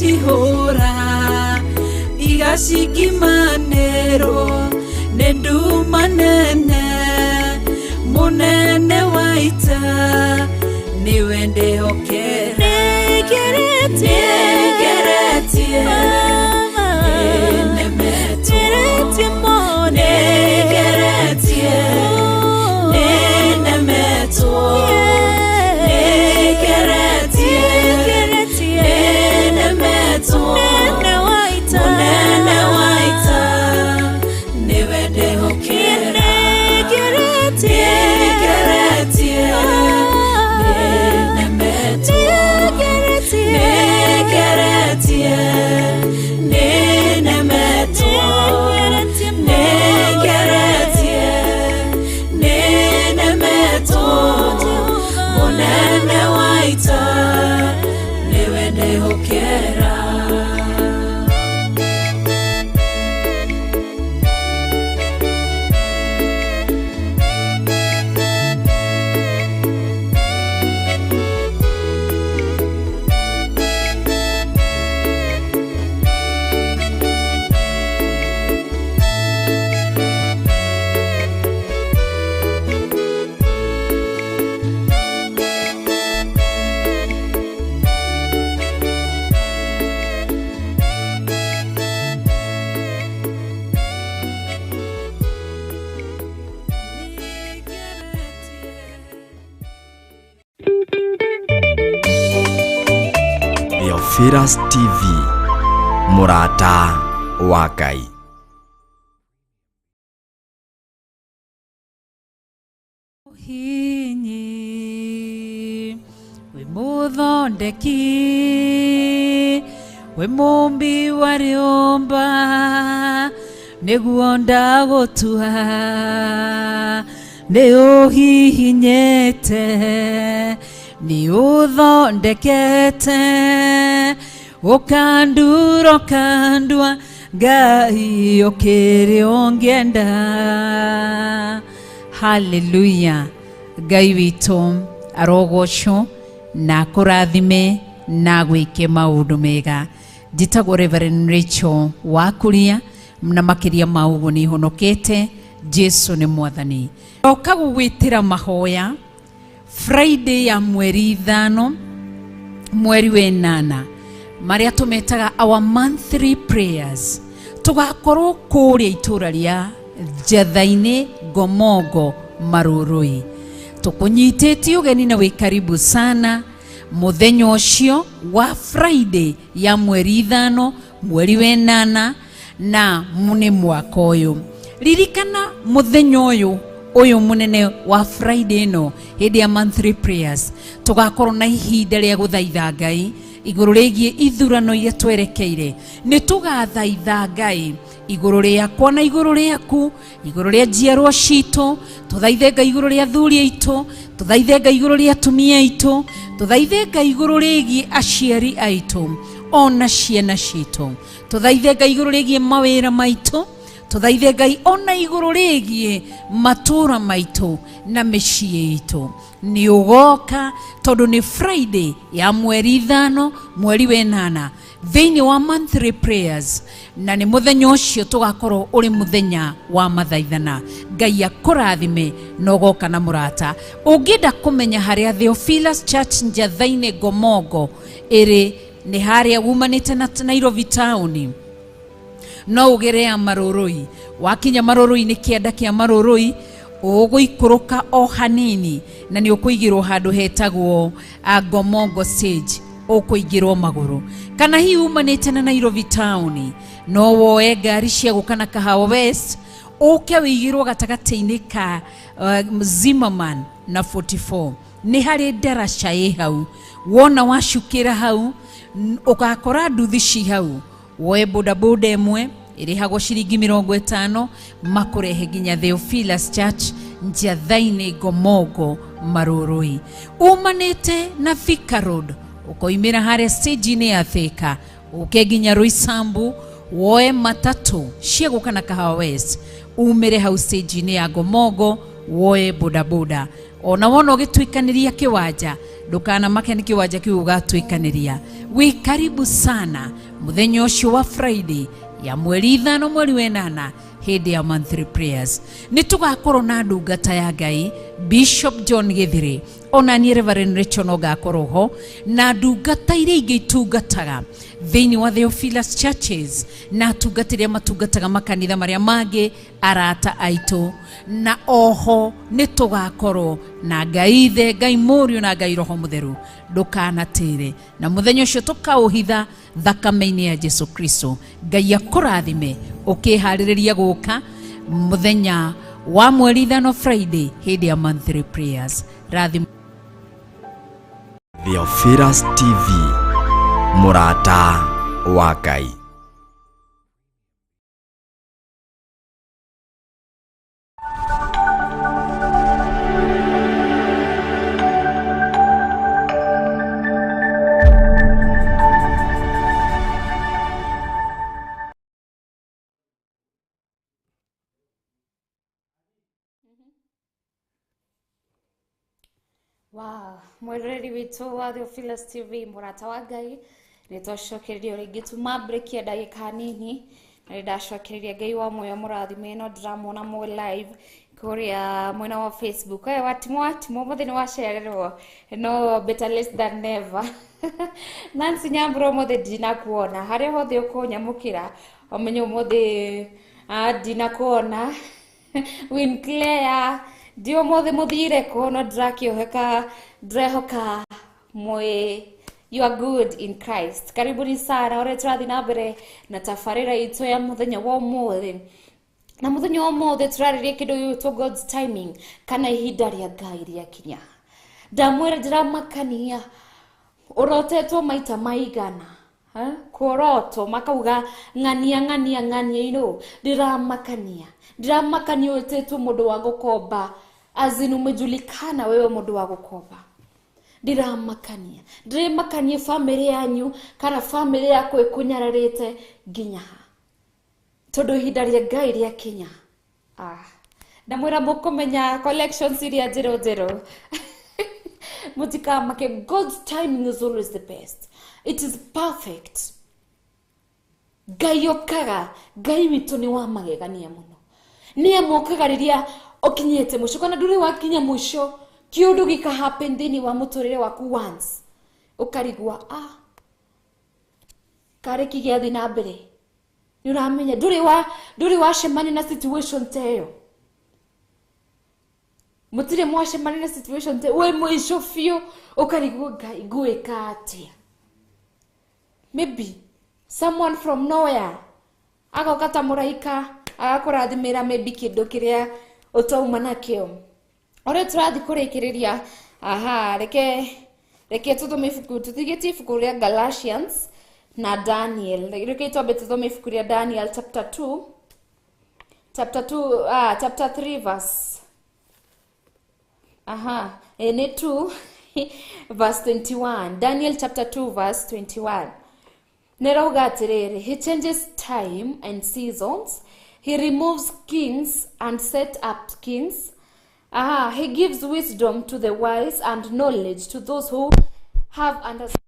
Igacihũra igacikimanĩrwo nĩ nduma nene mũnene wa ita nĩwe ndĩhokera nĩngeretie nĩnemetwo nĩngeretie nĩnemetwo nĩngeretie nĩnemetwo mũnene wa ita nĩwe ndĩhokera nĩngeretie nĩnemetwo nĩngeretie nĩnemetwo nĩngeretie nĩnemetwo mũnene wa ita nĩwe ndĩhokera. Theophilus TV, mũrata wa Ngai. Hinyi wĩ mũthondeki wĩ mũmbi wa rĩũmba nĩguo ndagũtua nĩ ũhihinyĩte nĩ ũthondekete ũkandura ũkandua Ngai ũkĩrĩ ũngĩenda. Haleluya. Ngai witũ arogocwo na akũrathime na agwĩke maũndũ mega. Njĩtagwo Reverend Rachel Wakuria na makĩria ma ũguo nĩ honokete Jesu nĩ mwathani. Oka gũgwĩtĩra mahoya Friday ya mweri 5 mweri wa 8 marĩa tũmetaga our monthly prayers. Tũgakorwo kũrĩa itũra rĩa Njatha-inĩ Ngomongo Marurui. Tũkũnyitĩtie ũgeni na wĩ karibu sana mũthenya ũcio wa Friday ya mweri 5 mweri wa 8 na nĩ mwaka ũyũ. Ririkana mũthenya ũyũ mũnene wa Friday ĩno hĩndĩ ya monthly prayers tũgakorwo na ihinda rĩa gũthaitha Ngai igũrũ rĩgiĩ ithurano iria twerekeire. Nĩ tũgathaitha Ngai igũrũ rĩakwa na igũrũ rĩaku, igũrũ rĩa njiarwa citũ, tũthaithe Ngai igũrũ rĩa athuri aitũ, tũthaithe Ngai igũrũ rĩa atumia aitũ, tũthaithe Ngai igũrũ rĩgiĩ aciari aitũ ona ciana citũ, tũthaithe Ngai igũrũ rĩgiĩ mawĩra maitũ, tũthaithe Ngai ona igũrũ rĩgiĩ matũũra maitũ na mĩciĩ itũ. Nĩ ũgoka tondũ nĩ Friday ya mweri 5 mweri wa 8 thĩinĩ wa monthly prayers, na nĩ mũthenya ũcio tũgakorwo ũrĩ mũthenya wa mathaithana. Ngai akũrathime na ũgoka na mũrata. Ũngĩenda kũmenya harĩa Theophilus Church Njatha-inĩ Ngomongo ĩrĩ, nĩ harĩa wumanĩte na Nairobi town, no ũgere ya Marurui. Wakinya Marurui nĩ kĩanda kĩa Marurui, ũgũikũrũka o hanini na nĩ ũkũigĩrwo handũ hetagwo Ngomongo stage, ũkũingĩrwo magũrũ. Kana hihi umanĩte na Nairobi town, no woe ngari cia gũka na Kahawa West ũke wĩigĩrwo gatagatĩ-inĩ ka Zimmerman na 44. Nĩ harĩ ndaraca ĩ hau, wona wacukĩra hau ũgakora nduthi ci hau, woe bodaboda ĩmwe ĩrĩhagwo ciringi 50 makũrehe nginya Theophilus Church Njatha-inĩ Ngomongo Marurui. Umanĩte na Thika Road ũkoimĩra harĩa stage-inĩ ya Thika ũke nginya Roysambu, woe matatũ cia gũka na Kahawa West umĩre hau stage-inĩ ya Ngomongo woe bodaboda. Ona wona ũgĩtuĩkanĩria kĩwanja, ndũkanamake nĩ kĩwanja kĩu ũgatuĩkanĩria. Wĩ karibu sana mũthenya ũcio wa Friday ya mweri 5 mweri wa 8 hĩndĩ ya monthly prayers. Nĩ tũgakorwo na ndungata ya Ngai Bishop John Githiri, ona niĩ Reverend Rachel no ngakorwo ho, na ndungata iria ingĩ itungataga thĩinĩ wa Theophilus Churches, na atungata arĩa matungataga makanitha marĩa mangĩ, arata aitũ, na oho nĩ tũgakorwo na Ngai Ithe, Ngai Mũriũ na Ngai Roho Mũtheru. Ndũkanatĩre, na mũthenya ũcio tũkaũhitha thakame-inĩ ya Jesu Kristo. Ngai akũrathime ũkĩharĩrĩria gũka mũthenya wa mweri 5 Friday hĩndĩ ya monthly prayers. Rathimo. Theophilus TV, mũrata wa Ngai. Wow, mwĩroreri witũ wa Theophilus TV, mũrata wa Ngai, nĩ twacokereria rĩngĩ tuma break ya ndagĩka nini, na nĩ ndacokereria Ngai wa muoyo mũrathime, no ndĩramuona mũ live kũrĩa mwena wa Facebook. Ĩ, watimo watimo ũmũthĩ nĩ wacererwo, no better late than never. Nancy Nyambura ũmũthĩ ndinakuona, harĩa hothe ũkũnyamũkĩra ũmenye ũmũthĩ ndinakuona. Winclair ndi ũmũthĩ mũthire kũ, no ndĩrakĩoheka, ndĩrehoka mwĩ you are good in Christ. Karibuni sana ũrĩa tũrathiĩ na mbere na tabarĩra itũ ya mũthenya wa ũmũthĩ. Na mũthenya wa ũmũthĩ tũrarĩria kĩndũ gĩgwĩtwo God's timing, kana ihinda rĩa Ngai rĩakinya. Ndamwĩra ndĩramakania ũrotetwo maita maigana, kũrotwo makauga ng'ania ng'ania ng'ania, you know, ndĩramakania ndĩramakania ũtĩtwo mũndũ wa gũkomba, as in umejulikana wewe mũndũ wa gũkomba. Ndĩramakania ndĩramakania family yanyu kana family yaku ĩkũnyararĩte nginya ha, tondũ ihinda rĩa Ngai rĩakinya. Ndamwĩra mũkũmenya collections iria njerũ njerũ. Mũtikamake, God's timing is always the best. It is perfect. Ngai okaga, Ngai witũ nĩ wa magegania mũno. Nĩ amokaga rĩrĩa ũkinyĩte mũico, kana ndũrĩ wakinya mũico, kĩũndũ gĩka happen thĩinĩ wa mũtũrĩre waku once, ũkarigwa, karĩ kĩ gĩathiĩ na mbere. Nĩ ũramenya, ndũrĩ wacemania na situation ta ĩyo. Mũtirĩ mwacemania na situation ta ĩyo, wĩ mũico biũ, ũkarigwo Ngai ngwĩka atĩa. Maybe someone from nowhere agoka ta mũraika agakũrathimĩra maybe kĩndũ kĩrĩa ũtauma nakĩo. Ũrĩa tũrathiĩ kũrĩkĩrĩria, aha, reke tũthome ibuku, tũtigĩtie ibuku rĩa Galatians na Daniel. Reke twambe tũthome ibuku rĩa Daniel chapter 2, chapter 2, chapter 3 verse, aha, nĩ 2 verse 21. Daniel chapter 2 verse 21. Nĩrauga atĩrĩrĩ, he changes time and seasons, he removes kings and set up kings. Aha, he gives wisdom to the wise and knowledge to those who have understanding.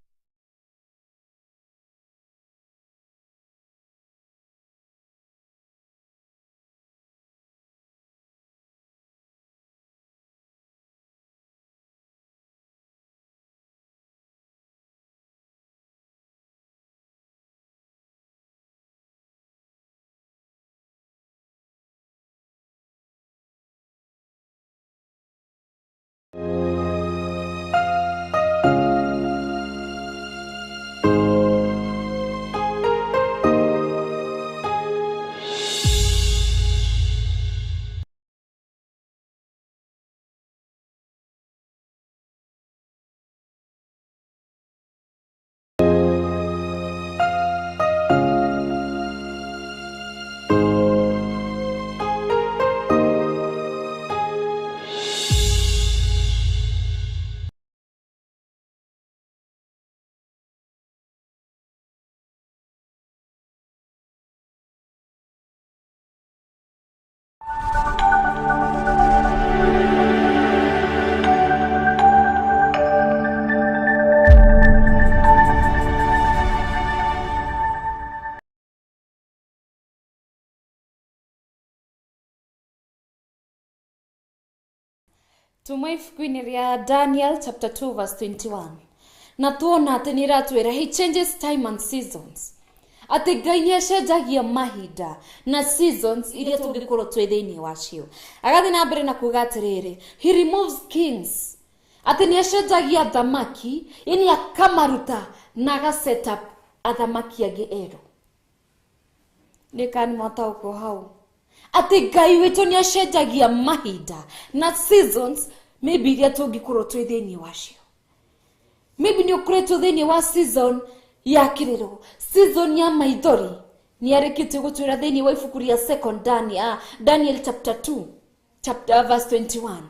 Tuma ibuku-inĩ rĩa Daniel chapter 2 verse 21 na tuona atĩ nĩ ĩratwĩra he changes time and seasons, atĩ Ngai nĩ acenjagia mahinda na seasons iria tũngĩkorwo twĩ thĩinĩ wacio. Agathiĩ na mbere na kuga atĩrĩrĩ, he removes kings, atĩ nĩ acenjagia athamaki, yani akamaruta na aga set up athamaki angĩ erũ. Nĩ kana nĩ mwataũkwo hau atĩ Ngai witũ nĩ acenjagia mahinda na seasons maybe iria tũngĩkorwo twĩ thĩinĩ wacio. Maybe nĩ ũkoretwo thĩinĩ wa season ya kĩrĩro, season ya maithori. Nĩ arĩkĩtie gũtwĩra thĩinĩ wa ibuku rĩa second Daniel, Daniel chapter 2 chapter verse 21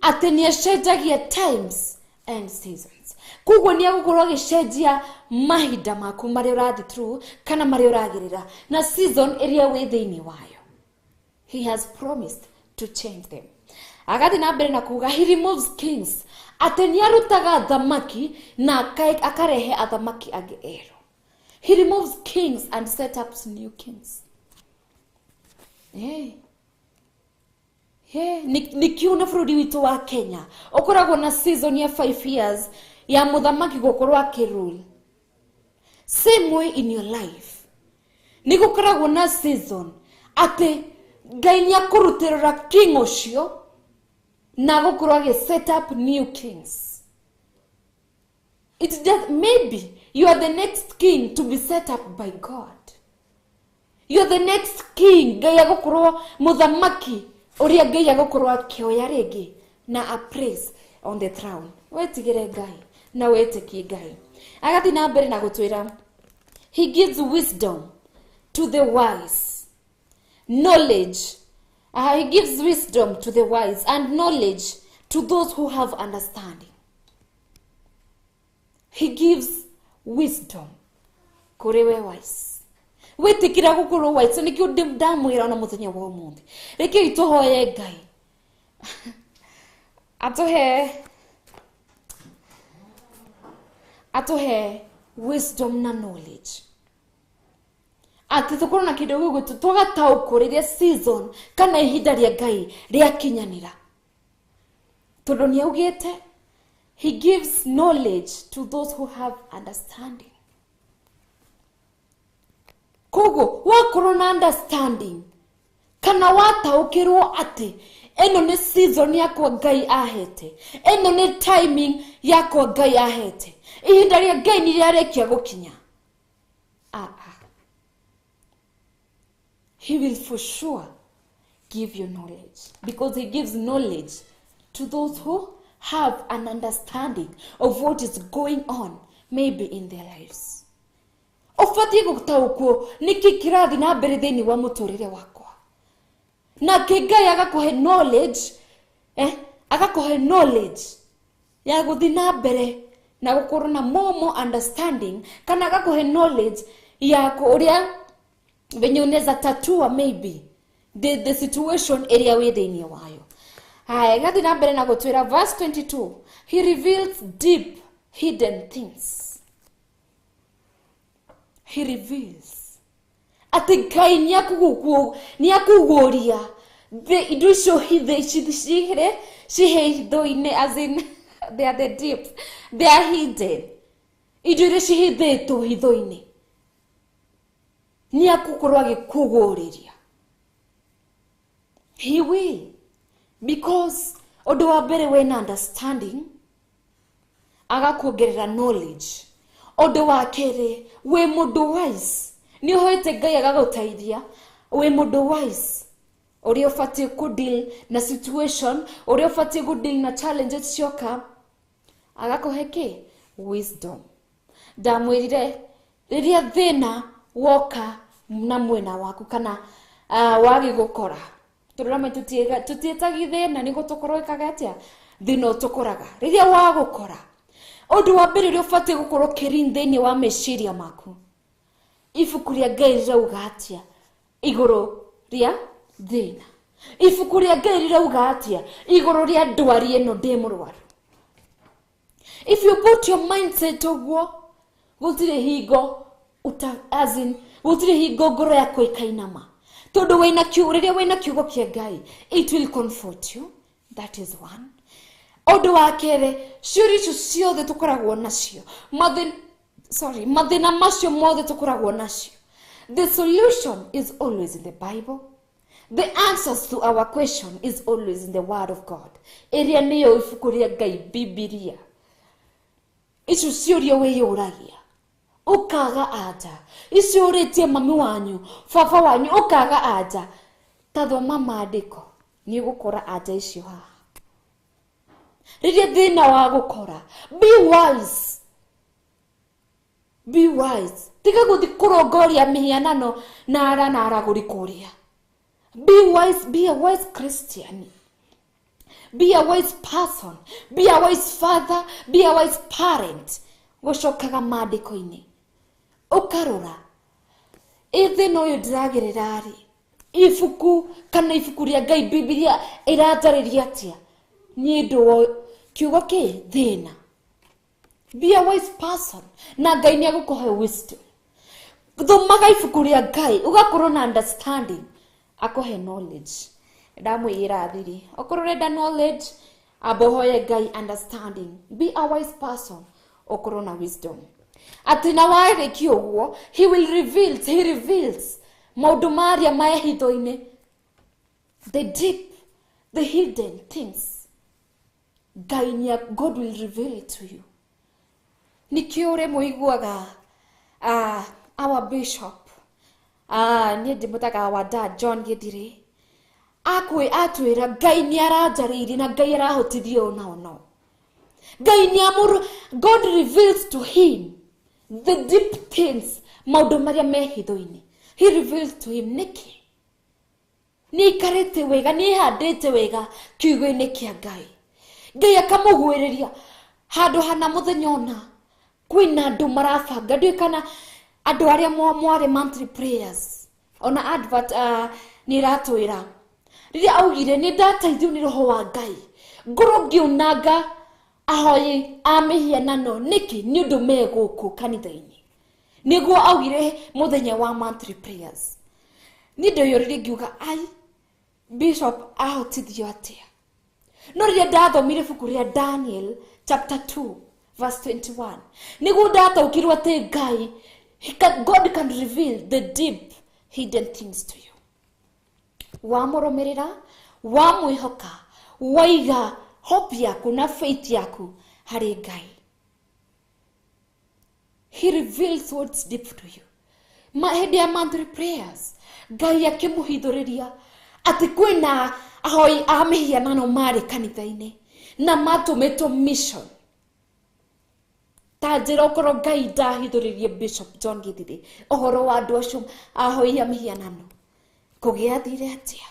atĩ nĩ acenjagia times and seasons. Koguo nĩ agũkorwo agĩcenjia mahinda maku marĩa ũrathiĩ through kana marĩa ũragerera na season ĩrĩa wĩ thĩinĩ wayo. He has promised to change them. Agathiĩ na mbere na kuga he removes kings, atĩ nĩ arutaga athamaki na akarehe athamaki angĩ erũ. He removes kings and set up new kings. Hey. Hey, nikiona bũrũri witũ wa Kenya ũkoragwo na season ya 5 years ya mũthamaki gũkorwo akĩrule. Same way in your life nĩ gũkoragwo na season atĩ Ngai nĩ akũrutĩrĩra king ũcio na gũkorwo agĩ set up new kings. It's just maybe you are the next king to be set up by God. You are the next king. Ngai agũkorwo mũthamaki ũrĩa Ngai agũkorwo akĩoya rĩngĩ na a place on the throne. Wetigĩre Ngai na wĩtĩkie Ngai. Agathiĩ na mbere na gũtwĩra he gives wisdom to the wise, knowledge. He gives wisdom to the wise and knowledge to those who have understanding. He gives wisdom kũrĩ we wise. Wĩtĩkĩra gũkorwo wise nĩkĩo ndamwĩra ona mũthenya wa ũmũthĩ. Rekei tũhoye Ngai atũhe wisdom na knowledge, atĩ tũkorwo na kĩndũ gĩgwĩtwo tũgataũkwo rĩrĩa season kana ihinda rĩa Ngai rĩakinyanĩra, tondũ nĩ augĩte he gives knowledge to those who have understanding. Koguo wakorwo na understanding kana wataũkĩrwo atĩ ĩno nĩ season yakwa Ngai ahete, ĩno nĩ timing yakwa Ngai ahete, ihinda rĩa Ngai nĩ rĩarĩkia gũkinya, he will for sure give you knowledge, because he gives knowledge to those who have an understanding of what is going on maybe in their lives. Ũbatiĩ gũtaũkwo nĩkĩ kĩrathiĩ na mbere thĩinĩ wa mũtũrĩre wakwa, na kĩ Ngai agakũhe knowledge, agakũhe knowledge ya gũthiĩ na mbere na gũkorwo na more understanding, kana agakũhe knowledge ya ũrĩa venye unaweza tatua maybe the situation ĩrĩa wĩ thĩinĩ wayo. Haya, gathiĩ na mbere na gũtwĩra verse 22, he reveals deep hidden things. He reveals atĩ Ngai nĩ akũguũria the indo icio hithe cihitho-inĩ, as in they are the deep, they are hidden, indo iria cihithĩtwo hitho-inĩ nĩ akũkorwo agĩkũguũrĩria. He will, because ũndũ wa mbere wĩna understanding agakuongerera knowledge. Ũndũ wa kerĩ wĩ mũndũ wise, nĩ ũhoete Ngai agagũteithia, wĩ mũndũ wise ũrĩa ũbatiĩ kũ deal na situation, ũrĩa ũbatiĩ kũ deal na challenges cioka, agakũhe kĩ? Wisdom. Ndamwĩrire rĩrĩa thĩna woka na mwena waku kana wagĩgũkora, tondũ tũtiĩtagi thĩna nĩguo tũkorwo ĩkaga atĩa, thĩna ũtũkoraga. Rĩrĩa wagũkora, ũndũ wa mbere ũrĩa ũbatiĩ gũkorwo ũkĩrin thĩinĩ wa meciria maku, ibuku rĩa Ngai rĩrauga atĩa igũrũ rĩa thĩna, ibuku rĩa Ngai rĩrauga atĩa igũrũ rĩa ndwari ĩno ndĩ mũrwaru. If you put your mindset ũguo, gũtirĩ hingo as in gũtirĩ hingo ngoro yaku ĩkainama, tondũ wĩna kiugo, rĩrĩa wĩna kiugo kĩa Ngai, it will comfort you. That is one. Ũndũ wa kerĩ, ciũria icio ciothe tũkoragwo nacio, mathĩna macio mothe tũkoragwo nacio, the solution is always in the Bible. The answers to our question is always in the Word of God. Ĩrĩa nĩyo ibuku rĩa Ngai, Bibilia. Icio ciũria wĩyũragia ũkaga anja, icio ũrĩtie mami wanyu, baba wanyu, ũkaga anja, ta thoma maandĩko nĩ ũgũkora anja icio haha. Rĩrĩa thĩna wa gũkora, be wise, be wise. Tiga gũthiĩ kũrongoria mĩhianano na ara na aragũri kũrĩa. Be wise, be a wise Christian, be a wise person, be a wise father, be a wise parent. Gũcokaga maandĩko-inĩ ũkarora ĩ thĩna ũyũ ndĩragerera rĩ, ibuku kana ibuku rĩa Ngai Bibilia ĩranjarĩria atĩa niĩ ndũ kiugo kĩ thĩna. Be a wise person na Ngai nĩ agũkũhe wisdom. Thomaga ibuku rĩa Ngai ũgakorwo na understanding, akũhe knowledge. Ndamwĩra thiri, okorwo ũrenda knowledge, amba ũhoye Ngai understanding. Be a wise person, ũkorwo na wisdom. Atĩ na warĩkia ũguo, he will reveal, he reveals maũndũ marĩa mehitho-inĩ, the deep, the hidden things. Ngai nĩ, God will reveal it to you. Nĩkĩo ũrĩa mũiguaga our bishop, niĩ ndĩmũtaga our dad John Githiri, akwĩ atwĩra Ngai nĩ aranjarĩirie na Ngai arahotithia ũũ na ũũ. Ngai nĩ amũru, God reveals to him the deep things, maũndũ marĩa mehitho-inĩ. He reveals to him. Nĩkĩ? Nĩ aikarĩte wega, nĩ ehandĩte wega kiugo-inĩ kĩa Ngai. Ngai akamũguĩrĩria handũ hana mũthenya ũna kwĩna andũ marabanga, ndiũĩ kana andũ arĩa mwarĩ monthly prayers, ona advert nĩ ĩratwĩra rĩrĩa augire nĩ ndateithio nĩ roho wa Ngai ngorwo ngĩũnanga ahoi a mĩhianano. Nĩkĩ? Nĩ ũndũ me gũkũ kanitha-inĩ. Nĩguo augire mũthenya wa monthly prayers. Niĩ ndoyũririe ngiuga ai bishop ahotithio atĩa? No rĩrĩa ndathomire ibuku rĩa Daniel chapter 2 verse 21, nĩguo ndataũkirwo atĩ Ngai, God can reveal the deep hidden things to you. Wamũrũmĩrĩra, wamwĩhoka, waiga hope yaku na faith yaku harĩ Ngai, he reveals what's deep to you. Hĩndĩ ya monthly prayers, Ngai akĩmũhithũrĩria atĩ kwĩna ahoi a mĩhianano marĩ kanitha-inĩ na matũmĩtwo mission. Ta njĩra okorwo Ngai ndahithũrĩrie Bishop John Githiri ũhoro wa andũ acio ahoi a mĩhianano, kũgĩathire atĩa?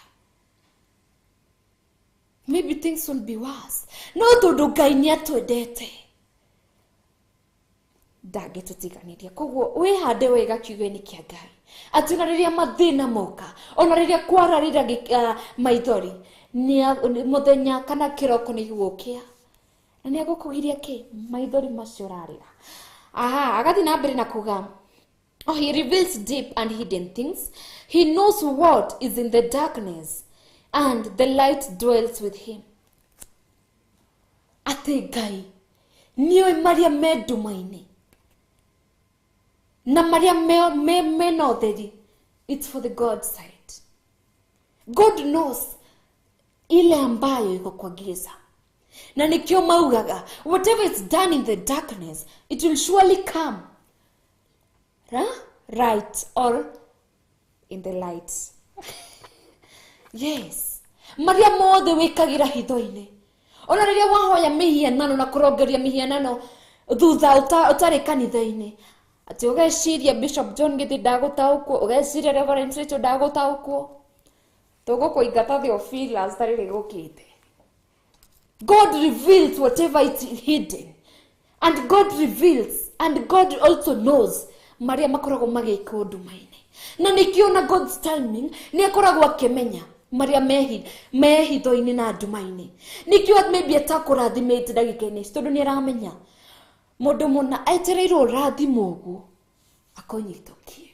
Maybe things will be worse. No tondũ Ngai nĩ atwendete, ndangĩtũtiganĩria. Koguo wĩhande wega kiugo-inĩ kĩa Ngai, atĩ ona rĩrĩa mathĩna moka, ona rĩrĩa kwararĩra maithori, mũthenya kana kĩroko nĩ gĩgũkĩa na nĩ agũkũgiria kĩ maithori macio ũrarĩra. Aha, agathiĩ na mbere na kuga, oh, he reveals deep and hidden things. He knows what is in the darkness, and the light dwells with him. Atĩ Ngai nĩoĩ marĩa me nduma-inĩ na marĩa mena ũtheri. It's for the God side. God knows ile ambayo iko kwa giza. Na nikio maugaga, whatever is done in the darkness, it will surely come right or in the light. Yes. Maria mothe wĩkagĩra hitho-inĩ. Ona rĩrĩa wahoya mĩhianano na kũrongoria mĩhianano thutha ũtarĩ kanitha-inĩ, atĩ ũgeciria Bishop John Githiri ndagũtaũkwo, ũgeciria Reverend Rachel ndagũtaũkwo, tũgũkũingata Theophilus tarĩrĩ gũkĩte. God reveals whatever is hidden, and God reveals, and God also knows marĩa makoragwo magĩkwo nduma-inĩ. Na nĩkĩo na God's timing nĩ akoragwo akĩmenya marĩa mehitho-inĩ na nduma-inĩ. Nĩkĩo maybe atakũrathimĩte ndagĩka-inĩ ici, tondũ nĩ aramenya mũndũ mũna etereirwo ũrathimo ũguo akũnyitũkie.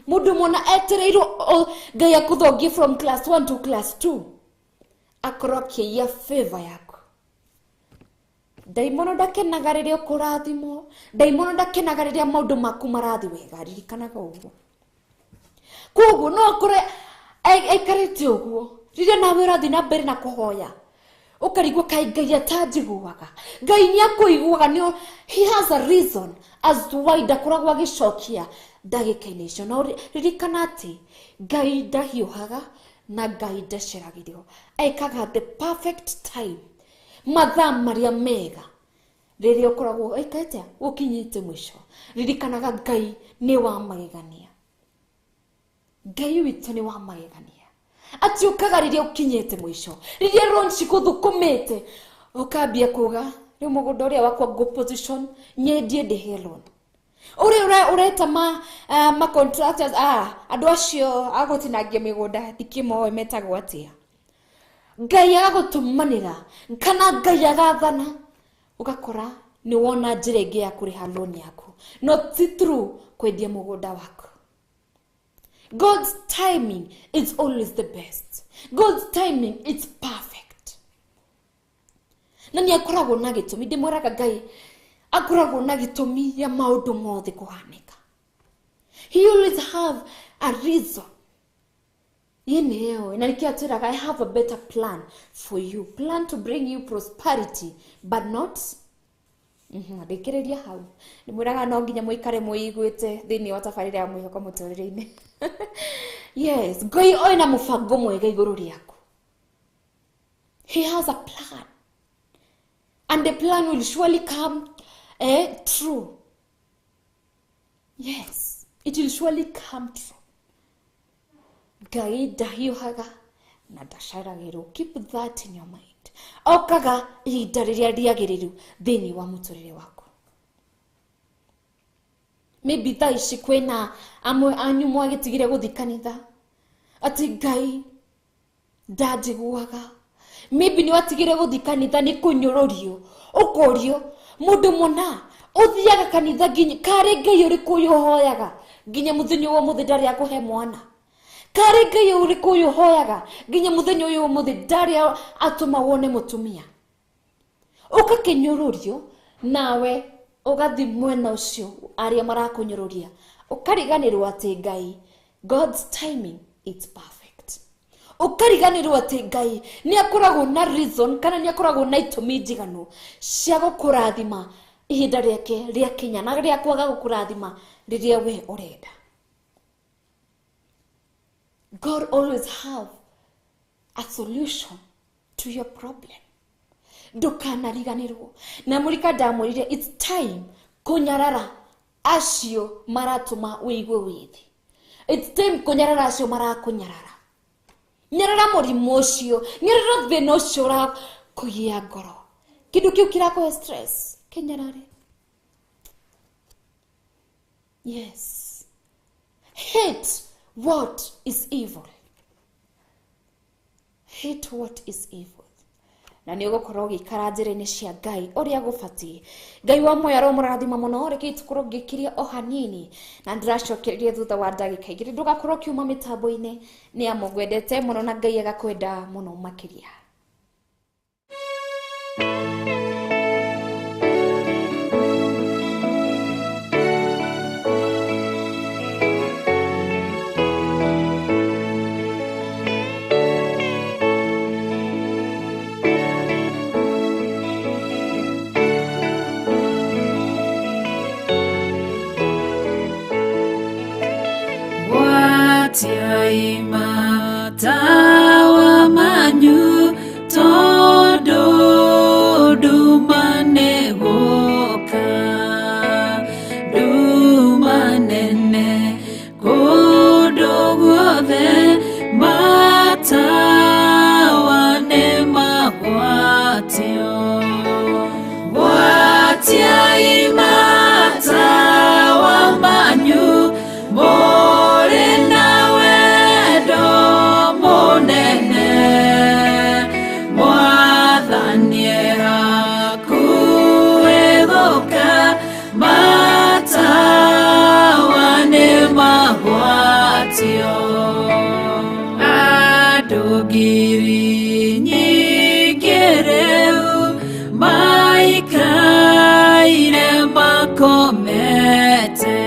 Mũndũ mũna etereirwo Ngai akũthongie from class 1 to class 2 Akorwo akĩiya favor yaku. Ndaimono ndakenaga rĩrĩa ũkũrathimwo, ndaimono ndakenaga rĩrĩa maũndũ maku marathiĩ wega, ririkanaga ũguo. Koguo no akore aikarĩte ũguo rĩrĩa nawe ũrathiĩ na mbere na kũhoya, ũkarigwo kaĩ Ngai atanjiguaga. Ngai nĩ akũiguaga, nĩ he has a reason as to why ndakoragwo agĩcokia ndagĩka-inĩ icio. Na ririkana atĩ Ngai ndahiũhaga na Ngai ndaceragĩrwo, ekaga the perfect time, mathaa marĩa mega rĩrĩa ũkoragwo ĩkĩte ũkinyĩte mũico. Ririkanaga Ngai nĩ wa magegania, Ngai witũ nĩ wa magegania, atĩ ũkaga rĩrĩa ũkinyĩte mũico, rĩrĩa loan cigũthũkũmĩte, ũkambia kuga rĩu mũgũnda ũrĩa wakwa ngũ position nyendie ndĩhe loan. Ũrĩa ũreta ma contractors, andũ acio agũtinangia mĩgũnda ndikĩmoĩ metagwo atĩa. Ngai agagũtũmanĩra kana Ngai agathana, ũgakora nĩ wona njĩra ĩngĩ ya kũrĩha loan yaku, no ti through kwendia mũgũnda waku. God's timing is always the best. God's timing is perfect. Na nĩ akoragwo na gĩtũmi, ndĩmwĩraga Ngai akoragwo na gĩtũmi ya maũndũ mothe kũhanĩka. He always have a reason. Yeneo, na nĩkĩo atwĩraga, I have a better plan for you. Plan to bring you prosperity, but not rĩkĩrĩria hau. Ndĩmwĩraga no nginya mũikare mũiguĩte thĩinĩ wa tabarĩra ya mwĩhoko mũtũrĩre-inĩ. Yes, Ngai oina mũbango mwega igũrũ rĩaku. He has a plan. And the plan will surely come true. Yes, it will surely come true. Ngai ndahiũhaga na ndacaragĩrwo. Keep that in your mind. Okaga ihinda rĩrĩa rĩagĩrĩru thĩinĩ wa mũtũrĩre waku. Maybe thaa ici kwĩna amwe anyu mwagĩtigire gũthiĩ kanitha, atĩ Ngai ndanjiguaga. Maybe nĩ watigire gũthiĩ kanitha nĩ kũnyũrũrio, ũkorio mũndũ mũna ũthiaga kanitha nginya karĩ Ngai ũrĩkũ ũyũ ũhoyaga nginya mũthenya wa ũmũthĩ ndarĩ akũhe mwana, karĩ Ngai ũrĩkũ ũyũ ũhoyaga nginya mũthenya ũyũ ũmũthĩ ndarĩ atũma wone mũtumia. Ũgakĩnyũrũrio nawe ũgathiĩ mwena ũcio arĩa marakũnyũrũria, ũkariganĩrwo atĩ Ngai, God's timing is perfect. Ũkariganĩrwo atĩ Ngai nĩ akoragwo na reason kana nĩ akoragwo na itũmi njiganu cia gũkũrathima ihinda rĩake rĩakinya na rĩa kwaga gũkũrathima rĩrĩa we ũrenda. God always have a solution to your problem. Ndũkanariganĩrwo. Na mũrika ndamwĩrire it's time kũnyarara acio maratũma ũigue wĩthĩ. It's time kũnyarara acio marakũnyarara. Nyarara mũrimũ ũcio, nyarara thĩna ũcio ũrakũgia ngoro. Kĩndũ kĩu kĩrakũhe stress, kĩnyarare. Yes. Hate what is evil. Hate what is evil. Na nĩ ũgũkorwo ũgĩikara njĩra-inĩ cia Ngai ũrĩa gũbatiĩ. Ngai wa muoyo aromũrathima mũno, reke tũkorwo ngĩkiria o hanini na ndĩracokereria thutha wa ndagĩka igĩrĩ. Ndũgakorwo ũkiuma mĩtambo-inĩ, nĩ amu ngwendete mũno na Ngai agakwenda mũno makĩria. Tawa manyu tondu nduma nĩgũka, nduma nene kũndũ guothe, matawa nĩmagwatio. Gwatiai matawa manyu mũrĩ na wendo mũnene, Mwathani hakuhĩ gũka, matawa nĩmagwatio. Andũ ngiri nyingĩ makomete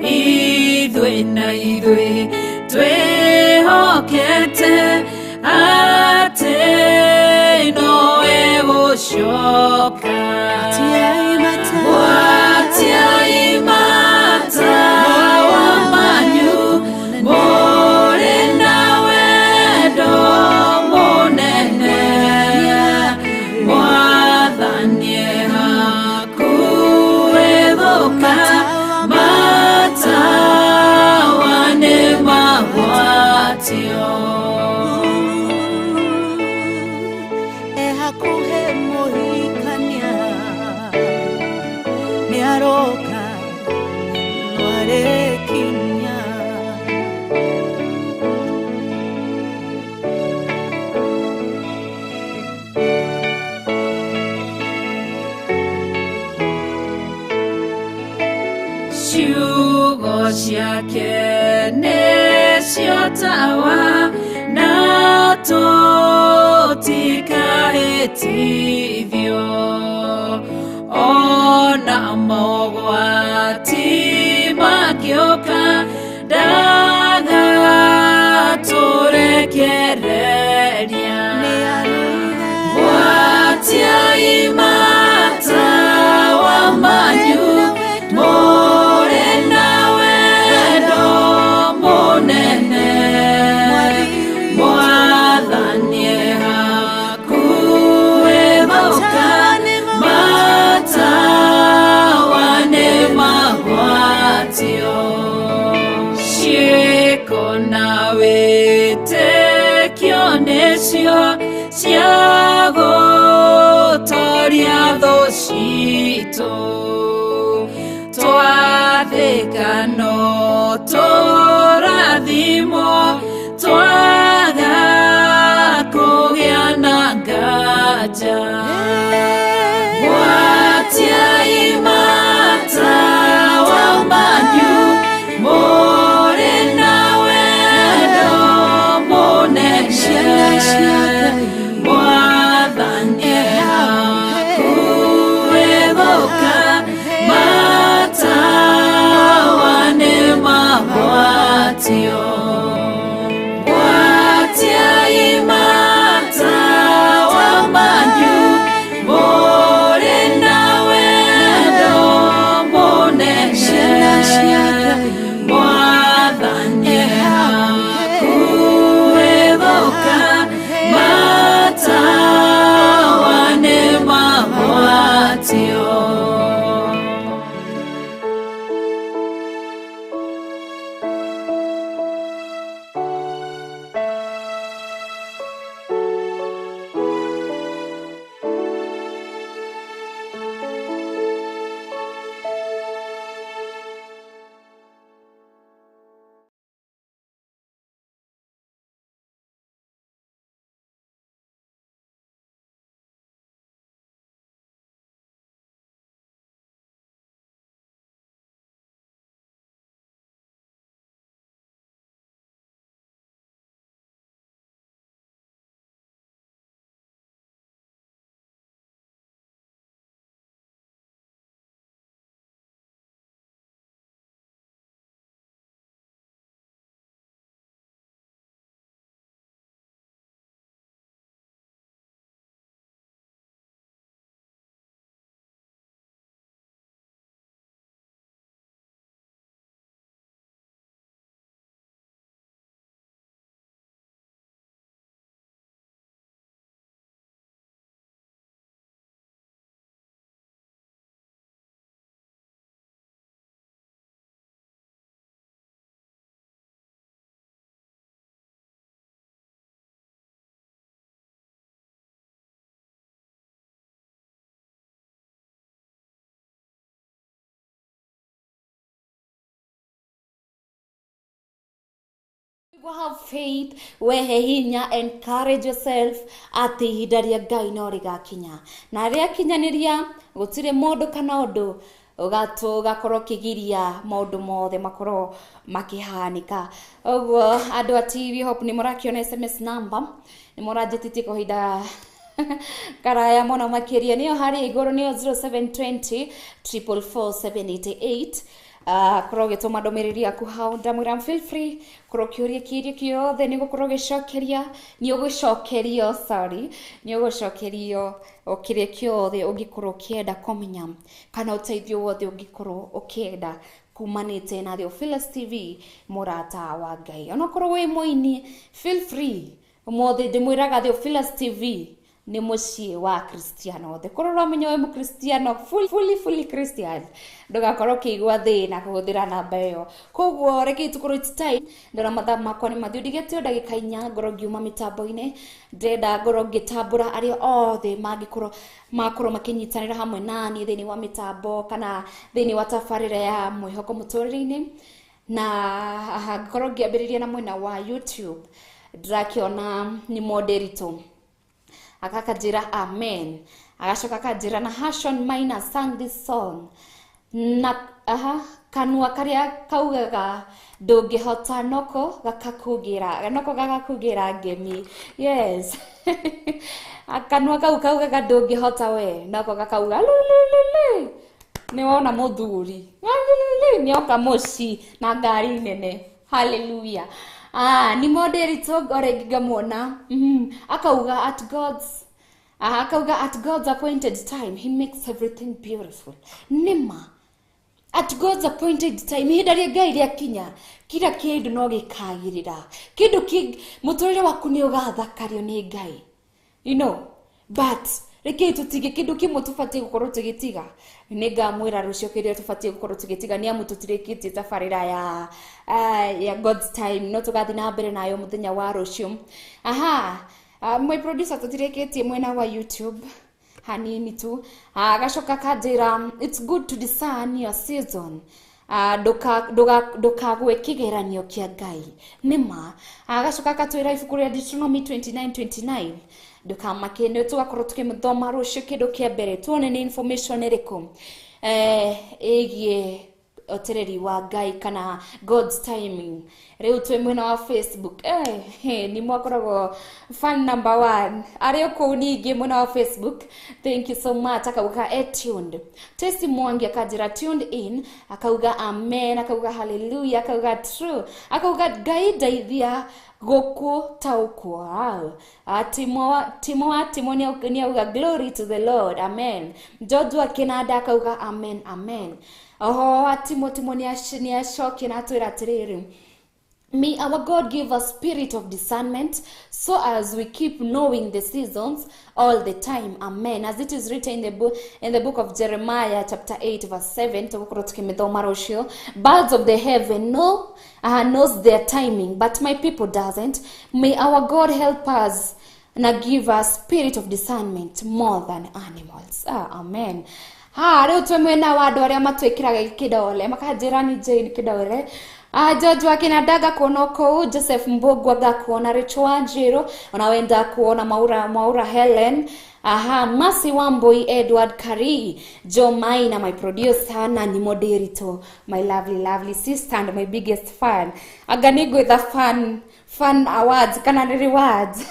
ithuĩ na ithuĩ twĩhokete atĩ nowe gũcoka Gwatiai matawa manyu mũrĩ na wendo mũnene Mwathani e hakuhĩ gũka matawa nĩ magwatio Ehakuhe mũhikania nĩaroka nĩarekinya Ciugo ciake nĩcio tawa na tũtikahĩtithio ona mogwati mangĩũka ndagatũrekereria Gwatiai matawa manyu mũrĩ na wendo mũnene Mwathani e hakuhĩ gũka matawa nĩ magwatio ciĩko na wĩtĩkio nĩcio cia gũtoria thũ citũ twathĩka no tũrathimwo twaga kũgĩa na nganja Gwatiai matawa manyu mũrĩ na wendo mũnene Mwathani e hakuhĩ gũka matawa nĩ magwatio Gwatiai matawa manyu mũrĩ na wendo mũnene Mwathani e hakuhĩ gũka matawa nĩ magwatio Have faith, wehe hinya, encourage yourself atĩ ihinda rĩa Ngai no rĩgakinya na rĩakinyanĩria gũtirĩ mũndũ kana ũndũ ũgakorwo ũkĩgiria maũndũ mothe makorwo makĩhanĩka. Ũguo andũ a TV Hope nĩ mũrakĩona SMS number nĩ mũranjĩtĩtie kwa ihinda Karaya mũno makĩria nĩyo harĩa igũrũ nĩyo 0720 444 788. Korwo ũgĩtũma ndũmĩrĩri yaku hau, ndamwĩra feel free korwo ũkĩũria kĩũria kĩothe, nĩ gũkorwo ũgĩcokeria, nĩ ũgũcokerio, sorry, nĩ ũgũcokerio o kĩrĩa kĩothe ũngĩkorwo ũkĩenda kũmenya kana ũteithio wothe ũngĩkorwo ũkĩenda kumanĩte na Theophilus TV, mũrata wa Ngai. Onokorwo wĩ mũini, feel free. Ũmũthĩ ndĩmwĩraga Theophilus TV nĩ mũciĩ wa Kristiano othe. Korwo ũramenya wĩ mũkristiano, fully fully Christian, ndũgakorwo ũkĩigua thĩna kũhũthĩra namba ĩyo. Koguo rekei tũkorwo, it's time, ndona mathaa makwa nĩ mathiũ, ndigĩte o ndagĩka 4 ngorwo ngiuma mĩtambo-inĩ. Ndĩrenda ngorwo ngĩtambũra arĩa othe mangĩkorwo makorwo makĩnyitanĩra hamwe nani thĩinĩ wa mĩtambo kana thĩinĩ wa tabarĩra ya mwĩhoko mũtũrĩre-inĩ. Na ngorwo ngĩambĩrĩria na mwena wa YouTube, ndĩrakĩona nĩ Moderito akakanjĩra amen, agacoka akanjĩra na Hashon Minor sang this song na aha kanua karĩa kaugaga ndũngĩhota noko gakakugĩra, noko gagakugĩra ngemi. Yes, kanua kau kaugaga ndũngĩhota we, noko gakauga lulululu, nĩ wona mũthuri lululu, nĩoka mũci na ngari nene. Hallelujah. Ni Moderito orĩngĩ ngamuona. Akauga at God's akauga at God's appointed time he makes everything beautiful. Nĩma, at God's appointed time, ihinda rĩa Ngai rĩakinya, kila kĩndũ no gĩkagĩrĩra, kĩndũ kĩ mũtũrĩre waku nĩ ũgathakario nĩ Ngai. But rekei tũtige kĩndũ kĩmwe tũbatiĩ gũkorwo tũgĩtiga, nĩ ngamwĩra rũciũ kĩrĩa tũbatiĩ gũkorwo tũgĩtiga, nĩ amu tũtirĩkĩtie tabarĩra ya God's time, no tũgathiĩ na mbere nayo mũthenya wa rũciũ. Aha, my producer, tũtirĩkĩtie mwena wa YouTube hanini tu. Agacoka kanjĩra it's good to discern your season, ndũkagwe kĩgeranio kĩa Ngai. Nĩma, agacoka akatwĩra ibuku rĩa Deuteronomy 29:29, ndũkamake, nĩ tũgakorwo tũkĩmũthoma rũciũ. Kĩndũ kĩa mbere tuone nĩ information ĩrĩkũ ĩgiĩ otereri wa Ngai kana God's timing. Rĩu twĩ mwena wa Facebook, ni mwakoragwo fan number one arĩ kũu. Ningĩ mwena wa Facebook, thank you so much. Akauga tuned. Tesi Mwangi akanjĩra tuned in, akauga amen, akauga hallelujah, akauga true, akauga Ngai ndeithia gũkũtaũkwo. Wow. Timo Timo wa Timo nĩ auga glory to the Lord, amen. George wa Kinanda akauga amen, amen. Oho wa Timo Timo nĩ acokia na atwĩra atĩrĩrĩ, "May our God give us spirit of discernment so as we keep knowing the seasons all the time. Amen. As it is written in the book of Jeremiah chapter 8 verse 7." Tũgũkorwo tũkĩmĩthoma rũciũ. "Birds of the heaven knows their timing, but my people doesn't. May our God help us na give us spirit of discernment more than animals." Ah, amen. Ha, rĩu twĩ mwena wa andũ arĩa matwĩkĩraga kĩdole, makanjĩra ni Jane kĩdole. George wa Kinanda ngakuona kũu, Joseph Mbugua ngakuona, Rachel Wanjiru ona ndakuona, Maura Maura Helen, aha, Masi Wambui, Edward Kari, Joe Maina, my producer, na ni Moderito, my lovely lovely sister and my biggest fan. Anga nĩ ngwĩtha fan awards kana nĩ rewards.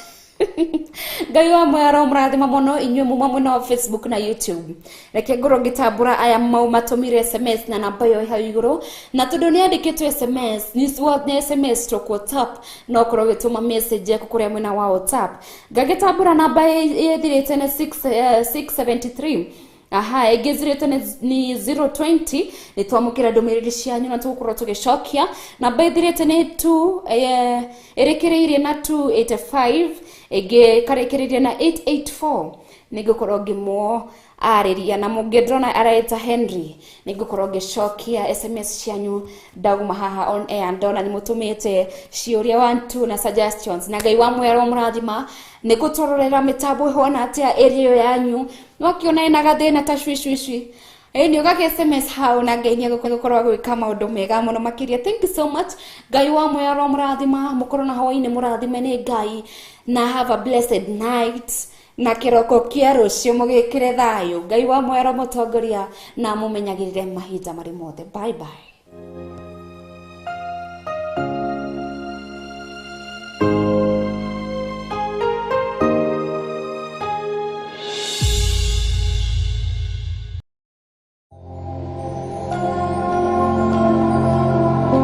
Ngai wa mwero mũrathima mũno inyuĩ muma mwena wa Facebook na YouTube. Reke ngorwo ngĩtambũra aya mau matũmire SMS na namba ĩyo hau igũrũ, na tondũ nĩ andĩkĩtwo SMS nĩ SMS stroke WhatsApp, no ũkorwo ũgĩtũma message yaku kũrĩa mwena wa WhatsApp. Ngagĩtambũra namba ĩthirĩte nĩ 6, 673, aha, ĩngĩ zirĩte nĩ 020. Nĩ twamũkĩra ndũmĩrĩri cianyu na tũgũkorwo tũgĩcokia. Namba ĩthirĩte nĩ 2, ĩrĩkĩrĩirie na 285, ĩngĩ karĩkĩrĩirie na 884. Nĩ ngũkorwo ngĩmwo arĩria na mũngĩ ndĩrona areta Henry. Nĩ ngũkorwo ngĩcokia SMS cianyu ndauma haha on air. Ndona nĩ mũtũmĩte ciũria 1 2 na suggestions, na Ngai wa mwero mũrathima. Nĩ gũtũrorera mĩtambo ĩhana atĩa ĩrĩa ĩyo yanyu, wakiona ĩna gathĩna ta cwi cwi cwi, ĩĩ nĩ ũgakĩ SMS hau, na Ngai nĩ egũkorwo agwĩka maũndũ mega mũno makĩria. Thank you so much. Ngai wa mwero mũrathima, mũkorwo na hwaĩ-inĩ mũrathime nĩ Ngai, na have a blessed night, na kĩroko kĩa rũciũ mũgĩkĩre thayũ. Ngai wa mwero mũtongoria na mũmenyagĩrĩre mahinda marĩ mothe. Bye bye.